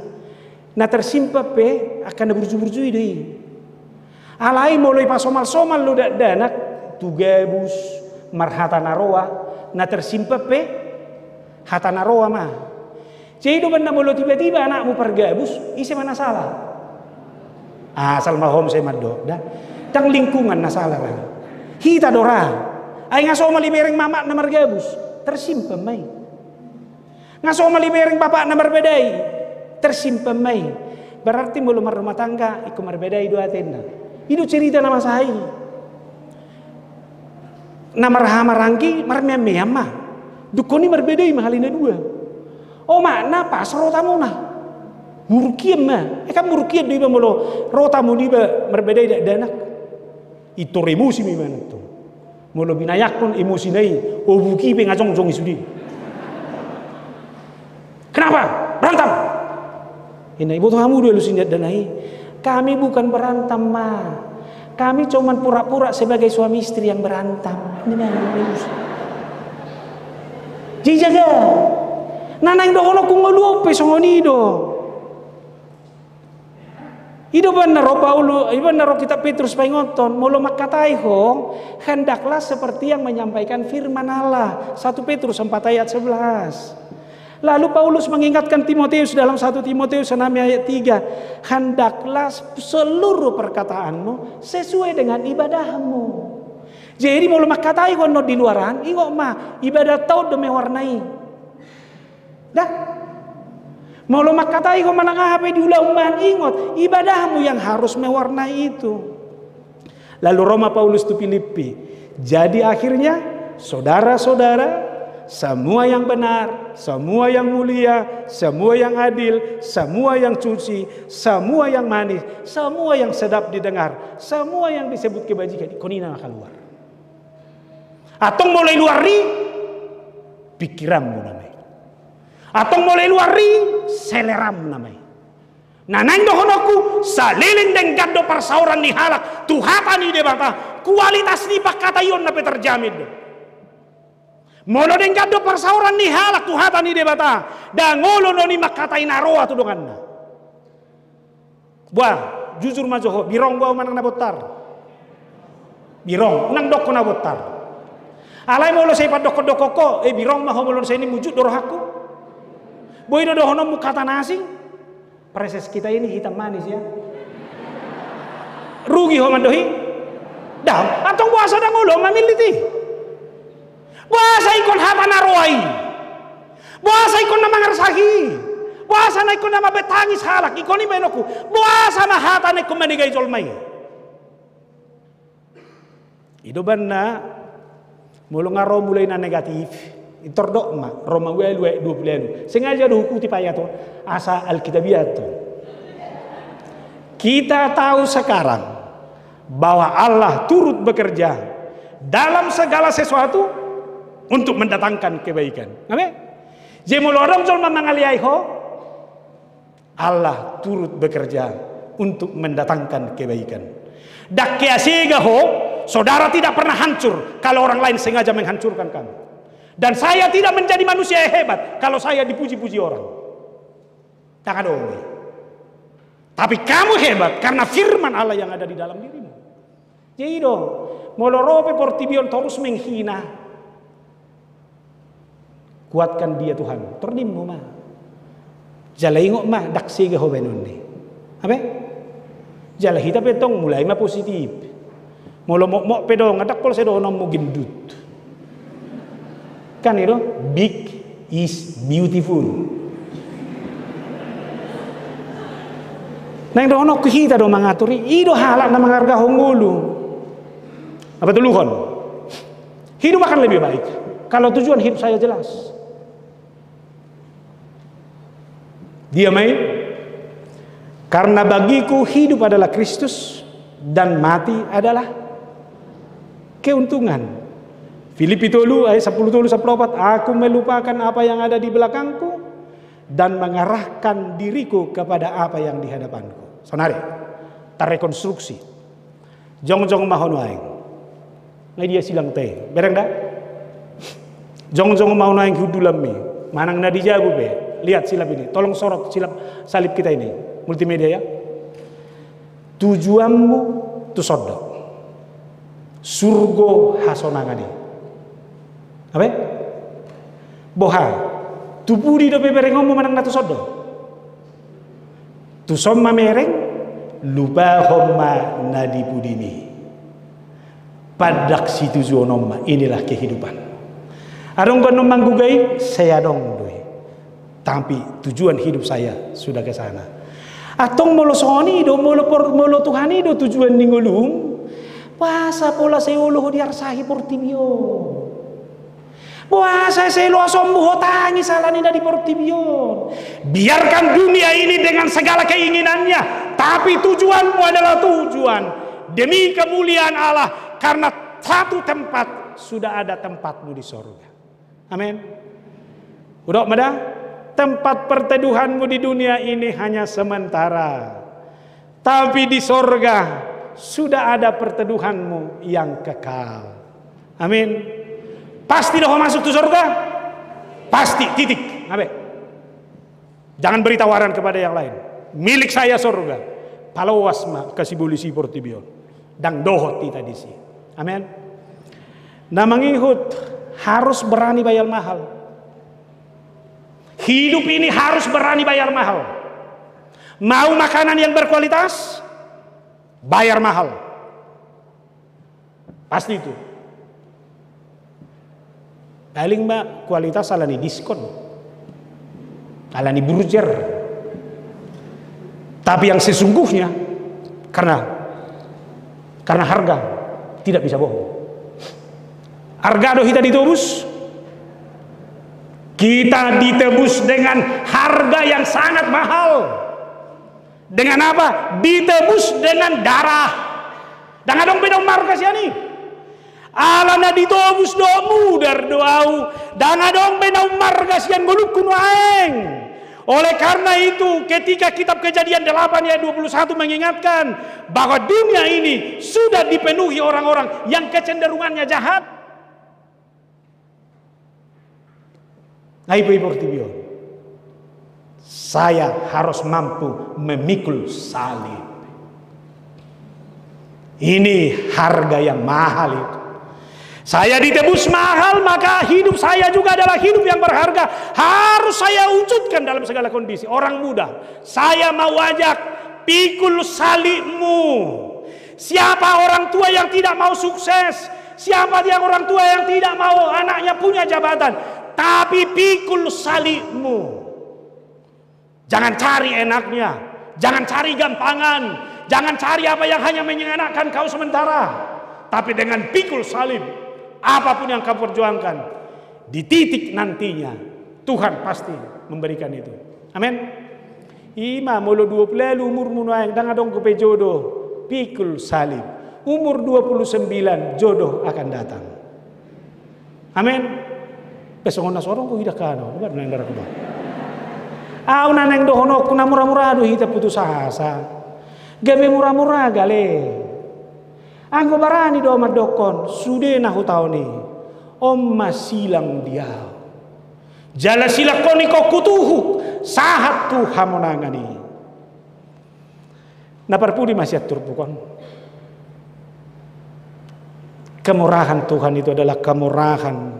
na tersimpan pe angka na burju-burju i do i. Alai molo ipasomal-somal do dakdanak tu gabus, marhata na roa, na tersimpan pe hata na roa ma. Jadi do umbahen na molo tiba-tiba anakmu pargabus, ise ma na sala? Asal ma ho muse mandok da. Ndang lingkungan na sala ra. Hita do ra. Ai nga somal ibereng ma amakna margabus, tersimpan ma i. Nga somal ibereng bapakna marbadai, tersimpan ma i. Berarti molo marrumah tangga ingkon marbadai do atena. I do cerita na masa i. Na marhahamaranggi marmeam-meam ma. Dungkon i marbadai ma hali na dua. Omakna pas ro tamuna. Muruk hian ma. Eh kan muruk hian do iba molo ro tamu niba marbadai dakdanak. Intor emosi ma ibana tong. Molo binayakkon emosina i, obuk i pe nga jongjong i sude. Kenapa? Berantem? Ina, iboto hamu do alusi ni dakdanak i? Kami bukan berantem, Ma. Kami cuman pura-pura sebagai suami istri yang berantem. Jadi jaga. Na naeng dohononku ngolu on pe songon i do. I do umbahen na ro Paulus, i do umbahen na ro kitab Petrus paingothon, molo mangkatai ho, hendaklah seperti yang menyampaikan firman Allah. Satu Petrus empat ayat sebelas. Lalu Paulus mengingatkan Timoteus dalam satu Timoteus enam ayat tiga, "Hendaklah seluruh perkataanmu sesuai dengan ibadahmu." Jadi molo mangkatai ho annon di luaran, ingot ma, ibadahta on do mewarnai. Da. Molo mangkatai ho manang aha pe di ulaonmu, ingot, ibadahmu yang harus mewarnai itu. Lalu ro ma Paulus tu Filipi. Jadi akhirnya, saudara-saudara, semua yang benar, semua yang mulia, semua yang adil, semua yang suci, semua yang manis, semua yang sedap didengar, semua yang disebut kebajikan, ingkon i na kaluar. Antong molo i luar i, pikiranmu nama i. Antong molo i luar i, seleramu nama i. Na naeng dohononku, saleleng denggan do parsaoran ni halak tu hata ni Debata, kualitas ni pangkataionna pe terjamin do. Molo denggan do parsaoran ni halak tu hata ni Debata, ndang olo non i mangkatai na roa tu donganna. Boha, jujur ma jo ho, birong boha ahu manang na bontar? Birong, unang dokkon na bontar. Alai molo sai pandokkondokkon ho, eh, birong ma ho molo sai ni mujut do rohangku. Boi do dohononmu hata na asing. Prases kita ini hitam manis ya. Rugi ho mandohi? Ndang, antong boasa ndang olo mamillit i? Boasa ingkon hata na roa i? Boasa ingkon na mangarsahi i? Boasa na ingkon na mambahen tangis halak? Ingkon i bahenonku. Boasa ma hata na ingkon manegai jolma i? I do umbahen na molo nga ro mulai na negatif, i tordok ma, Roma ualu ayat dua pulu ualu. Sengaja do hukuti ayat on, asa Alkitabiah tu. Kita tahu sekarang bahwa Allah turut bekerja dalam segala sesuatu untuk mendatangkan kebaikan. Amin. Jadi molo adong jolma mangaleai ho, Allah turut bekerja untuk mendatangkan kebaikan. Ndang hea sega ho, saudara tidak pernah hancur kalau orang lain sengaja menghancurkan kamu. Dan saya tidak menjadi manusia yang hebat kalau saya dipuji-puji orang. Ndang adong i. Tapi kamu hebat karena firman Allah yang ada di dalam dirimu. Jadi do, molo ro pe portibi on torus menghina, kuatkan dia Tuhan, tordingmu ma. Jala ingot ma, ndang sega ho bahenonna i. Ape? Jala hita pe tong mulai ma positif. Molo mokmok pe do, nga ndang pola sai dohononmu gendut. Kan i do, big is beautiful. Naeng dohononku hita do mangatur i, i do halak na mangargahon ngolu. Apa tuluhon? Hidup akan lebih baik kalau tujuan hidup saya jelas. Dia main, karena bagiku hidup adalah Kristus dan mati adalah keuntungan. Filipi tolu ayat sampulu tolu sampulu opat, aku melupakan apa yang ada di belakangku dan mengarahkan diriku kepada apa yang di hadapanku. Saonari, tarekonstruksi. Jongjong ma ho nuaeng. Nga dia silang te. Bereng da? Jongjong ma ho nuaeng hundulanmi. Manang na di jabu pe. Lihat silap ini. Tolong sorot silap salib kita ini. Multimedia ya. Tujuanmu tu son do? Surgo hasonangan i. Ape? Boha? Tu pudi dope berengonmu manang na tu son do? Tu son ma mereng, lupahon ma na di pudimi. Pandang situjuon on ma, inilah kehidupan. Adong do annon manggugai, sai adong do i. Tapi tujuan hidup saya sudah ke sana. Antong molo songon i do, molo por-, molo Tuhan i do tujuan ni ngolum, boasa pola sai olo ho diarsahi portibi on? Boasa sai loasonmu ho tangis ala ni na di portibi on? Biarkan dunia ini dengan segala keinginannya, tapi tujuanmu adalah tujuan demi kemuliaan Allah, karena satu tempat sudah ada tempatmu di sorga. Amin. Hudok ma da, tempat perteduhanmu di dunia ini hanya sementara. Tapi di sorga sudah ada perteduhanmu yang kekal. Amin. Pasti do ho masuk tu sorga? Pasti, titik. Ape? Jangan beri tawaran kepada yang lain. Milik saya sorga. Paloas ma, kasi bolisi portibi on. Ndang dohot hita disi. Amin. Na mangihut harus berani bayar mahal. Hidup ini harus berani bayar mahal. Mau makanan yang berkualitas? Bayar mahal. Pasti itu. Paling ma kualitas ala ni diskon, ala ni burger. Tapi yang sesungguhnya, karena, karena harga tidak bisa bohong. Harga do hita ditebus. Kita ditebus dengan harga yang sangat mahal. Dengan apa? Ditebus dengan darah. Ndang adong be na ummarga sian i. Ala na ditobus do mudar do ahu. Ndang adong be na ummarga sian ngolungku nuaeng. Oleh karena itu, ketika kitab Kejadian delapan ayat dua puluh satu mengingatkan bahwa dunia ini sudah dipenuhi orang-orang yang kecenderungannya jahat, Ai pe i portibi on. Saya harus mampu memikul salib. Ini harga yang mahal itu. Saya ditebus mahal, maka hidup saya juga adalah hidup yang berharga. Harus saya wujudkan dalam segala kondisi. Orang muda, saya mau ajak, pikul salibmu. Siapa orang tua yang tidak mau sukses? Siapa yang orang tua yang tidak mau anaknya punya jabatan? Tapi pikul salibmu. Jangan cari enaknya, jangan cari gampangan, jangan cari apa yang hanya menyenangkan kau sementara. Tapi dengan pikul salib, apapun yang kau perjuangkan, di titik nantinya Tuhan pasti memberikan itu. Amin. Ima molo dua puluh lalu umurmu nuaeng, ndang adong dope jodoh, pikul salib. Umur dua puluh sembilan, jodoh akan datang. Amin. Pe songon na so adong huida hano, ubat na ndara kuba. Au na naeng dohononku na mura-mura do hita putus asa. Gabe mura-mura gale. Anggo barani do mandokkon, sude na hutaon i. On ma silang di au. Jala silangkon ingkon hutuhuk, sahat tu hamonangan i. Na parpudi ma sian turpuk on. Kemurahan Tuhan itu adalah kemurahan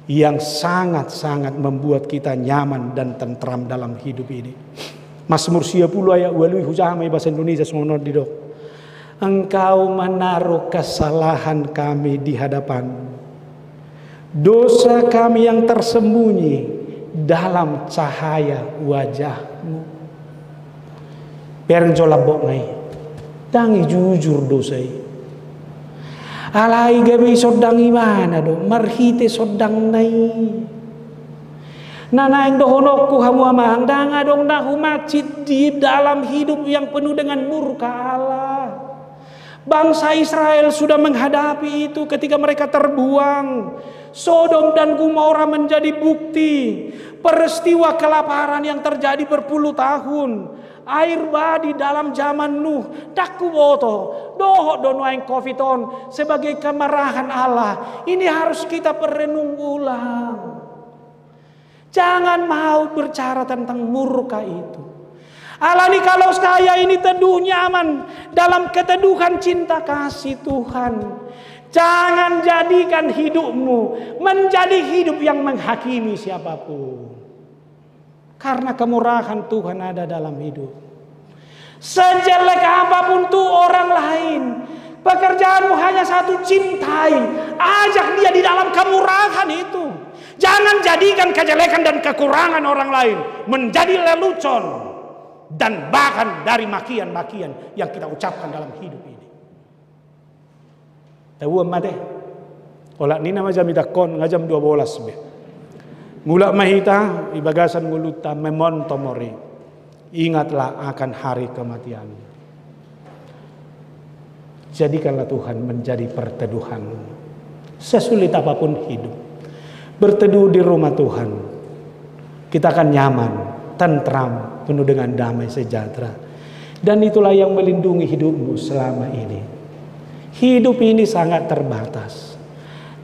yang sangat-sangat membuat kita nyaman dan tentram dalam hidup ini. Mazmur sia pulu ayat ualu i, hujaha ma i bahasa Indonesia, songon on didok. Engkau menaruh kesalahan kami di hadapan-Mu. Dosa kami yang tersembunyi dalam cahaya wajah-Mu. Bereng jo lambok nai. Ndang i jujur dosa i. Alai gabe i sondang ibana do, marhite sondangna i. Na naeng dohononku hamu amang, ndang adong na humansit di dalam hidup yang penuh dengan murka Allah. Bangsa Israel sudah menghadapi itu ketika mereka terbuang. Sodom dan Gomora menjadi bukti. Peristiwa kelaparan yang terjadi berpuluh tahun. Air bah di dalam zaman Nuh. Ndang huboto. Dohot do nuaeng covid on sebagai kemarahan Allah. Ini harus kita perenung ulang. Jangan mau berbicara tentang murka itu. Alani kalau saya ini teduh nyaman dalam keteduhan cinta kasih Tuhan. Jangan jadikan hidupmu menjadi hidup yang menghakimi siapapun. Karena kemurahan Tuhan ada dalam hidup. Sejelek apapun tu orang lain, pekerjaanmu hanya satu, cintai. Ajak dia di dalam kemurahan itu. Jangan jadikan kejelekan dan kekurangan orang lain menjadi lelucon dan bahan dari makian-makian yang kita ucapkan dalam hidup ini. Tabuan ma te. Olat ni na ma jam i tangkon, nga jam dua bolas be. Mulak ma hita, di bagasan ngolunta, memento mori. Ingatlah akan hari kematian. Jadikanlah Tuhan menjadi perteduhan. Sesulit apapun hidup, berteduh di rumah Tuhan, kita akan nyaman, tentram, penuh dengan damai sejahtera. Dan itulah yang melindungi hidupmu selama ini. Hidup ini sangat terbatas.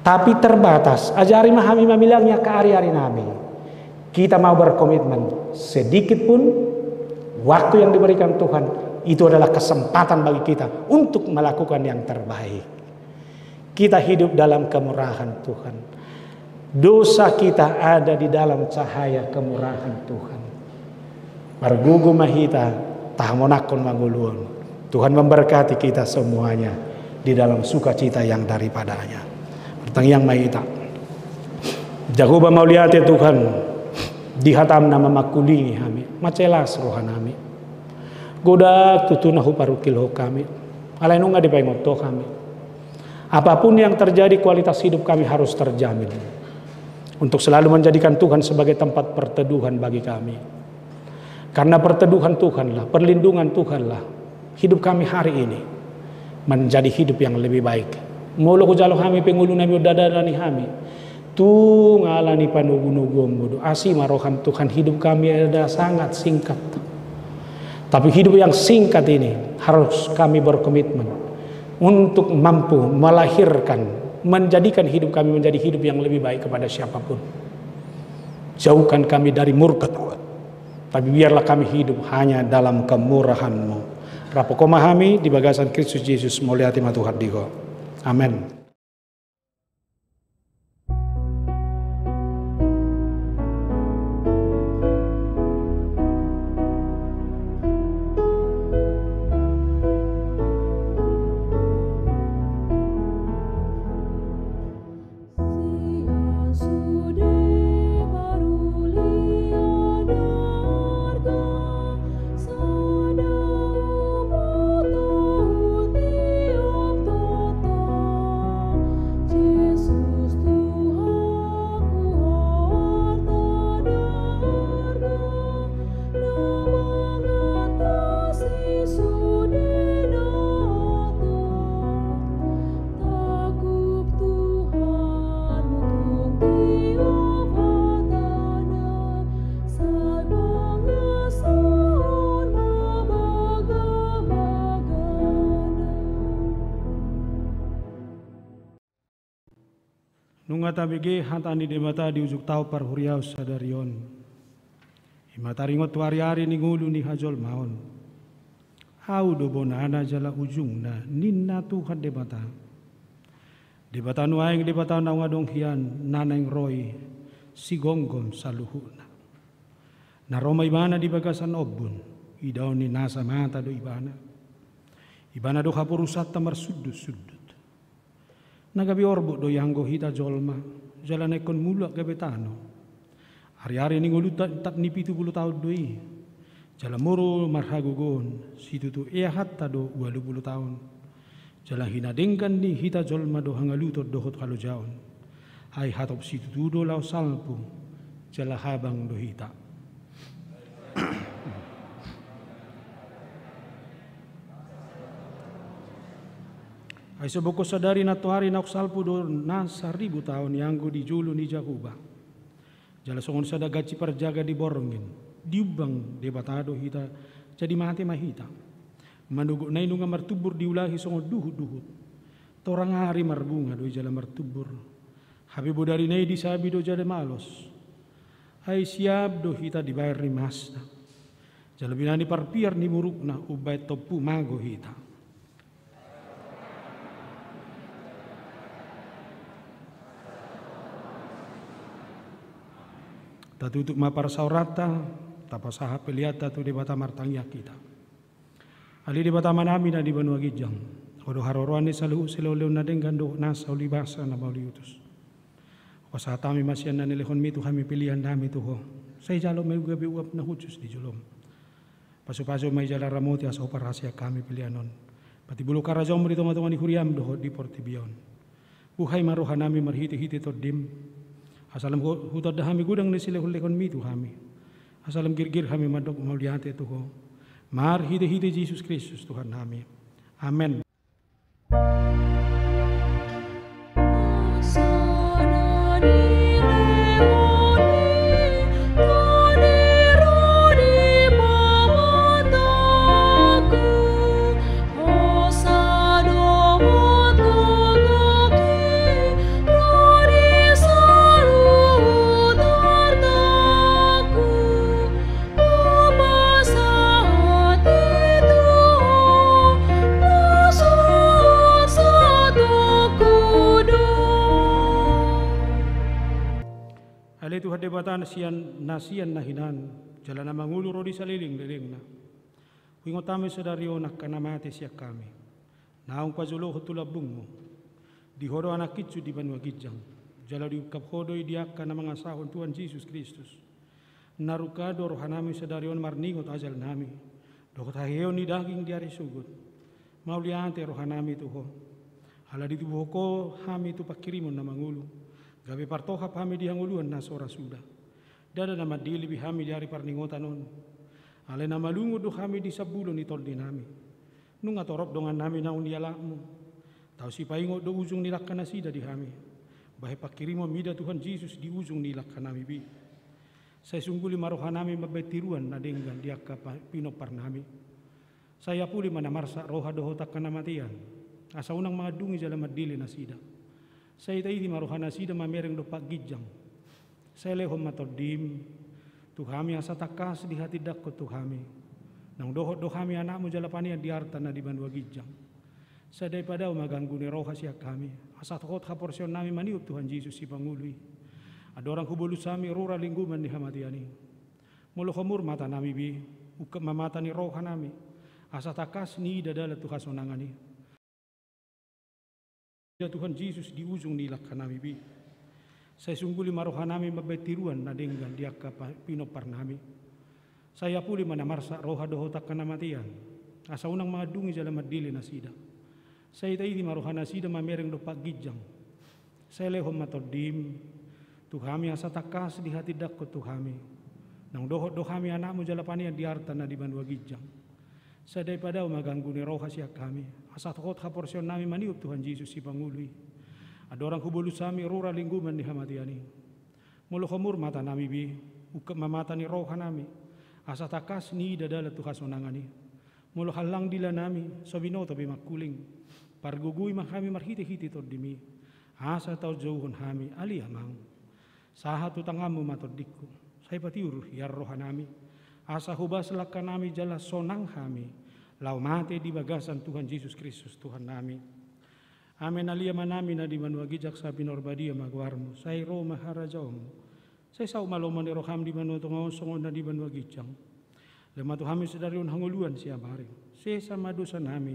Tapi terbatas, ajari ma hami mamilang ia ka ari-ari nami. Kita mau berkomitmen, sedikit pun waktu yang diberikan Tuhan, itu adalah kesempatan bagi kita untuk melakukan yang terbaik. Kita hidup dalam kemurahan Tuhan. Dosa kita ada di dalam cahaya kemurahan Tuhan. Margogo ma hita, tahamonangkon ma ngolu on. Tuhan memberkati kita semuanya di dalam sukacita yang daripada-Nya. Martangiang ma hita. Jahowa, mauliate Tuhan, di hataM na mamangkulingi hami, mansai las rohanami. Godang tutu na huparungkilhon hami, alai nunga dipaingot Ho hami. Apapun yang terjadi, kualitas hidup kami harus terjamin untuk selalu menjadikan Tuhan sebagai tempat perteduhan bagi kami. Karena perteduhan Tuhanlah, perlindungan Tuhanlah, hidup kami hari ini menjadi hidup yang lebih baik. Molo hujalo hami pe ngolunami, ndada-ndada ni hami, tung ala ni panogu-noguonMu do. Asi ma rohaM Tuhan, hidup kami ada sangat singkat. Tapi hidup yang singkat ini harus kami berkomitmen untuk mampu melahirkan, menjadikan hidup kami menjadi hidup yang lebih baik kepada siapapun. Jauhkan kami dari murka, Tuhan. Tapi biarlah kami hidup hanya dalam kemurahan-Mu. Rap Ho ma hami di bagasan Kristus Jesus, mauliate ma Tuhan di Ho. Amen. Nunga tabege hata ni Debata di ujung taon parhuriaon sadari on. I ma taringot tu ari-ari ni ngolu ni hajolmaon. Ahu do bonana jala ujungna, ninna Tuhan Debata. Debata nuaeng, Debata naung adong hian, na naeng ro i sigomgom saluhutna. Na ro ma Ibana di bagasan ombun, idaon ni nasa mata do Ibana. Ibana do haporusanta marsundut-sundut. Na gabe orbuk do i anggo hita jolma, jala na ingkon mulak gabe tano. Ari-ari ni ngolunta tap ni pitu pulu taon do i. Jala molo marhagogoon, situtu eahanta do ualu pulu taon. Jala hinadenggan ni hita jolma do hangaluton dohot halojaon. Ai hatop situtu do laho salpu, jala habang do hita. Ai so bongkon sadari nantoari naung salpu do na saribu taon i anggo di jolo ni Jahowa. Jala songon sada gansi parjaga di borngin, diumbang Debata do hita, jadi mate ma hita. Manogot na i nunga martumbur diulahi songon duhut-duhut. Torang ari marbunga do i jala martumbur. Hape bodarina i disabi do jala malos. Ai siap do hita dibaen rimasna. Jala binahen ni parpiar ni murukna umbaen tompu mago hita. Tatutup ma parsaoranta, tapasahat peleanta tu Debata martangiang hita. Ale Debata Amanami na di banua ginjang, Ho do haroroan ni saluhut silehon-lehon na denggan dohot nasa ulibasa na mauliutus. Pasahat hami ma sian na nilehonmi tu hami pelean nami tu Ho. Sai jalo ma i gabe uap na hushus di jolom. Pasu-pasu ma i jala ramoti asa huparhaseang hami pelean on. Patimbulhon harajaonmu di tonga-tonga ni huriam dohot di portibi on. Buhai ma rohanami marhite-hite tondim. Asa lam hu-, hutanda hami godang ni silehon-lehonmi tu hami. Asa lam girgir hami mandok mauliate tu Ho. Marhite-hite Jesus Kristus Tuhannami. Amen. Ale Tuhan Debata na sian, na sian na hinan, jala na mangolu ro di salelenglelengna. Huingot hami sadari on angka na mate sian hami. Naung pajolohon tu lambungmu. Di Ho do anak hinsu di banua ginjang. Jala diungkap Ho do i di angka na mangasahon Tuhan Jesus Kristus. Na rungkap do rohanami sadari on marningot ajalnami. Dohot haheheon ni daging di ari sogot. Mauliate rohanami tu Ho. Ala ditubuhon Ho hami tu panghirimon na mangolu. Gabe partohap hami di hangoluan na so ra suda. Ndada na mandele be hami di ari parningotan on. Alai na malungun do hami di sambulo ni tondinami. Nunga torop dongannami naung nialapmu. Taon sipaingot do ujung ni langka nasida di hami. Bahen panghirimon mida Tuhan Jesus di ujung ni langkanami be. Sai sungguli ma rohanami mambahen tiruan na denggan di angka pa-, pinomparnami. Sai apuli ma na marsak roha dohot angka na matean. Asa unang mangandungi jala mandele nasida. Sai taiti ma rohanasida mamereng dompak ginjang. Sai lehon ma Tondim tu hami asa tangkas dihatindangkon tu hami. Naung dohot do hami anakmu jala panean di arta na di banua ginjang. Sai dao padao ma ganggu ni roha sian hami, asa hot haporseaonnami maniop Tuhan Jesus Sipangolu i. Andorang hubolus hami rura linggoman ni hamatean i. Molo homur matanami be, ungkap ma mata ni rohanami, asa tangkas niida dalan tu hasonangan i. Ia Tuhan Jesus di ujung ni langkanami be. Sai sungguli ma rohanami mambahen tiruan na denggan di angka pa-, pinomparnami. Sai apuli ma na marsak roha dohot angka na matean, asa unang mangandungi jala mandele nasida. Sai taiti ma rohanasida mamereng dompak ginjang. Sai lehon ma Tondim tu hami asa tangkas dihatindangkon tu hami. Naung dohot do hami anakmu jala panean di arta na di banua ginjang. Sai dao padao ma ganggu ni roha sian hami, asa hot haporseaonnami maniop Tuhan Jesus Sipangolu i. Andorang hubolus hami rura linggoman ni hamatean i. Molo homur matanami be, ungkap ma mata ni rohanami, asa tangkas niida dalan tu hasonangan i. Molo hallang dilanami so binoto be mangkuling, pargogoi ma hami marhitehite Tondim i, asa taonjouhon hami ale Amang. Sahat tu tanganmu ma tondingku, sai patiur hian rohanami, asa hobas langkanami jala sonang hami, laho mate di bagasan Tuhan Jesus Kristus Tuhannami. Amen. Ale Amanami na di banua ginjang, sai pinarbadia ma goarmu, sai ro ma harajaonmu, sai saut ma lomo ni roham di banua tonga on songon na di banua ginjang. Lehon ma tu hami sadari on hangoluan siapari. Sesa ma dosanami,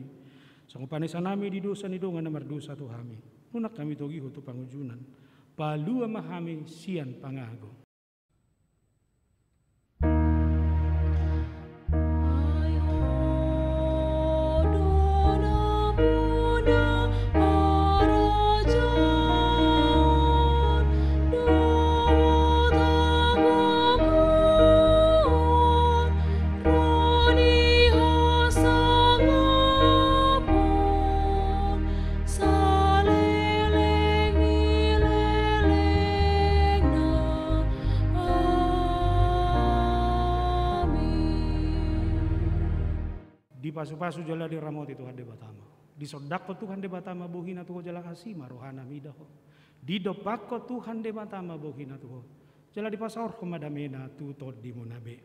songon panesanami di dosa ni dongan na mardosa tu hami. Unang hami togihon tu pangunjunan. Palua ma hami sian pangago. Dipasupasu jala diramoti Tuhan Debata ma. Disondangkon Tuhan Debata ma bohina tu ho jala asi ma rohana mida ho. Didompakkon Tuhan Debata ma bohina tu ho, jala dipasaorhon ma damena tu tondimuna be.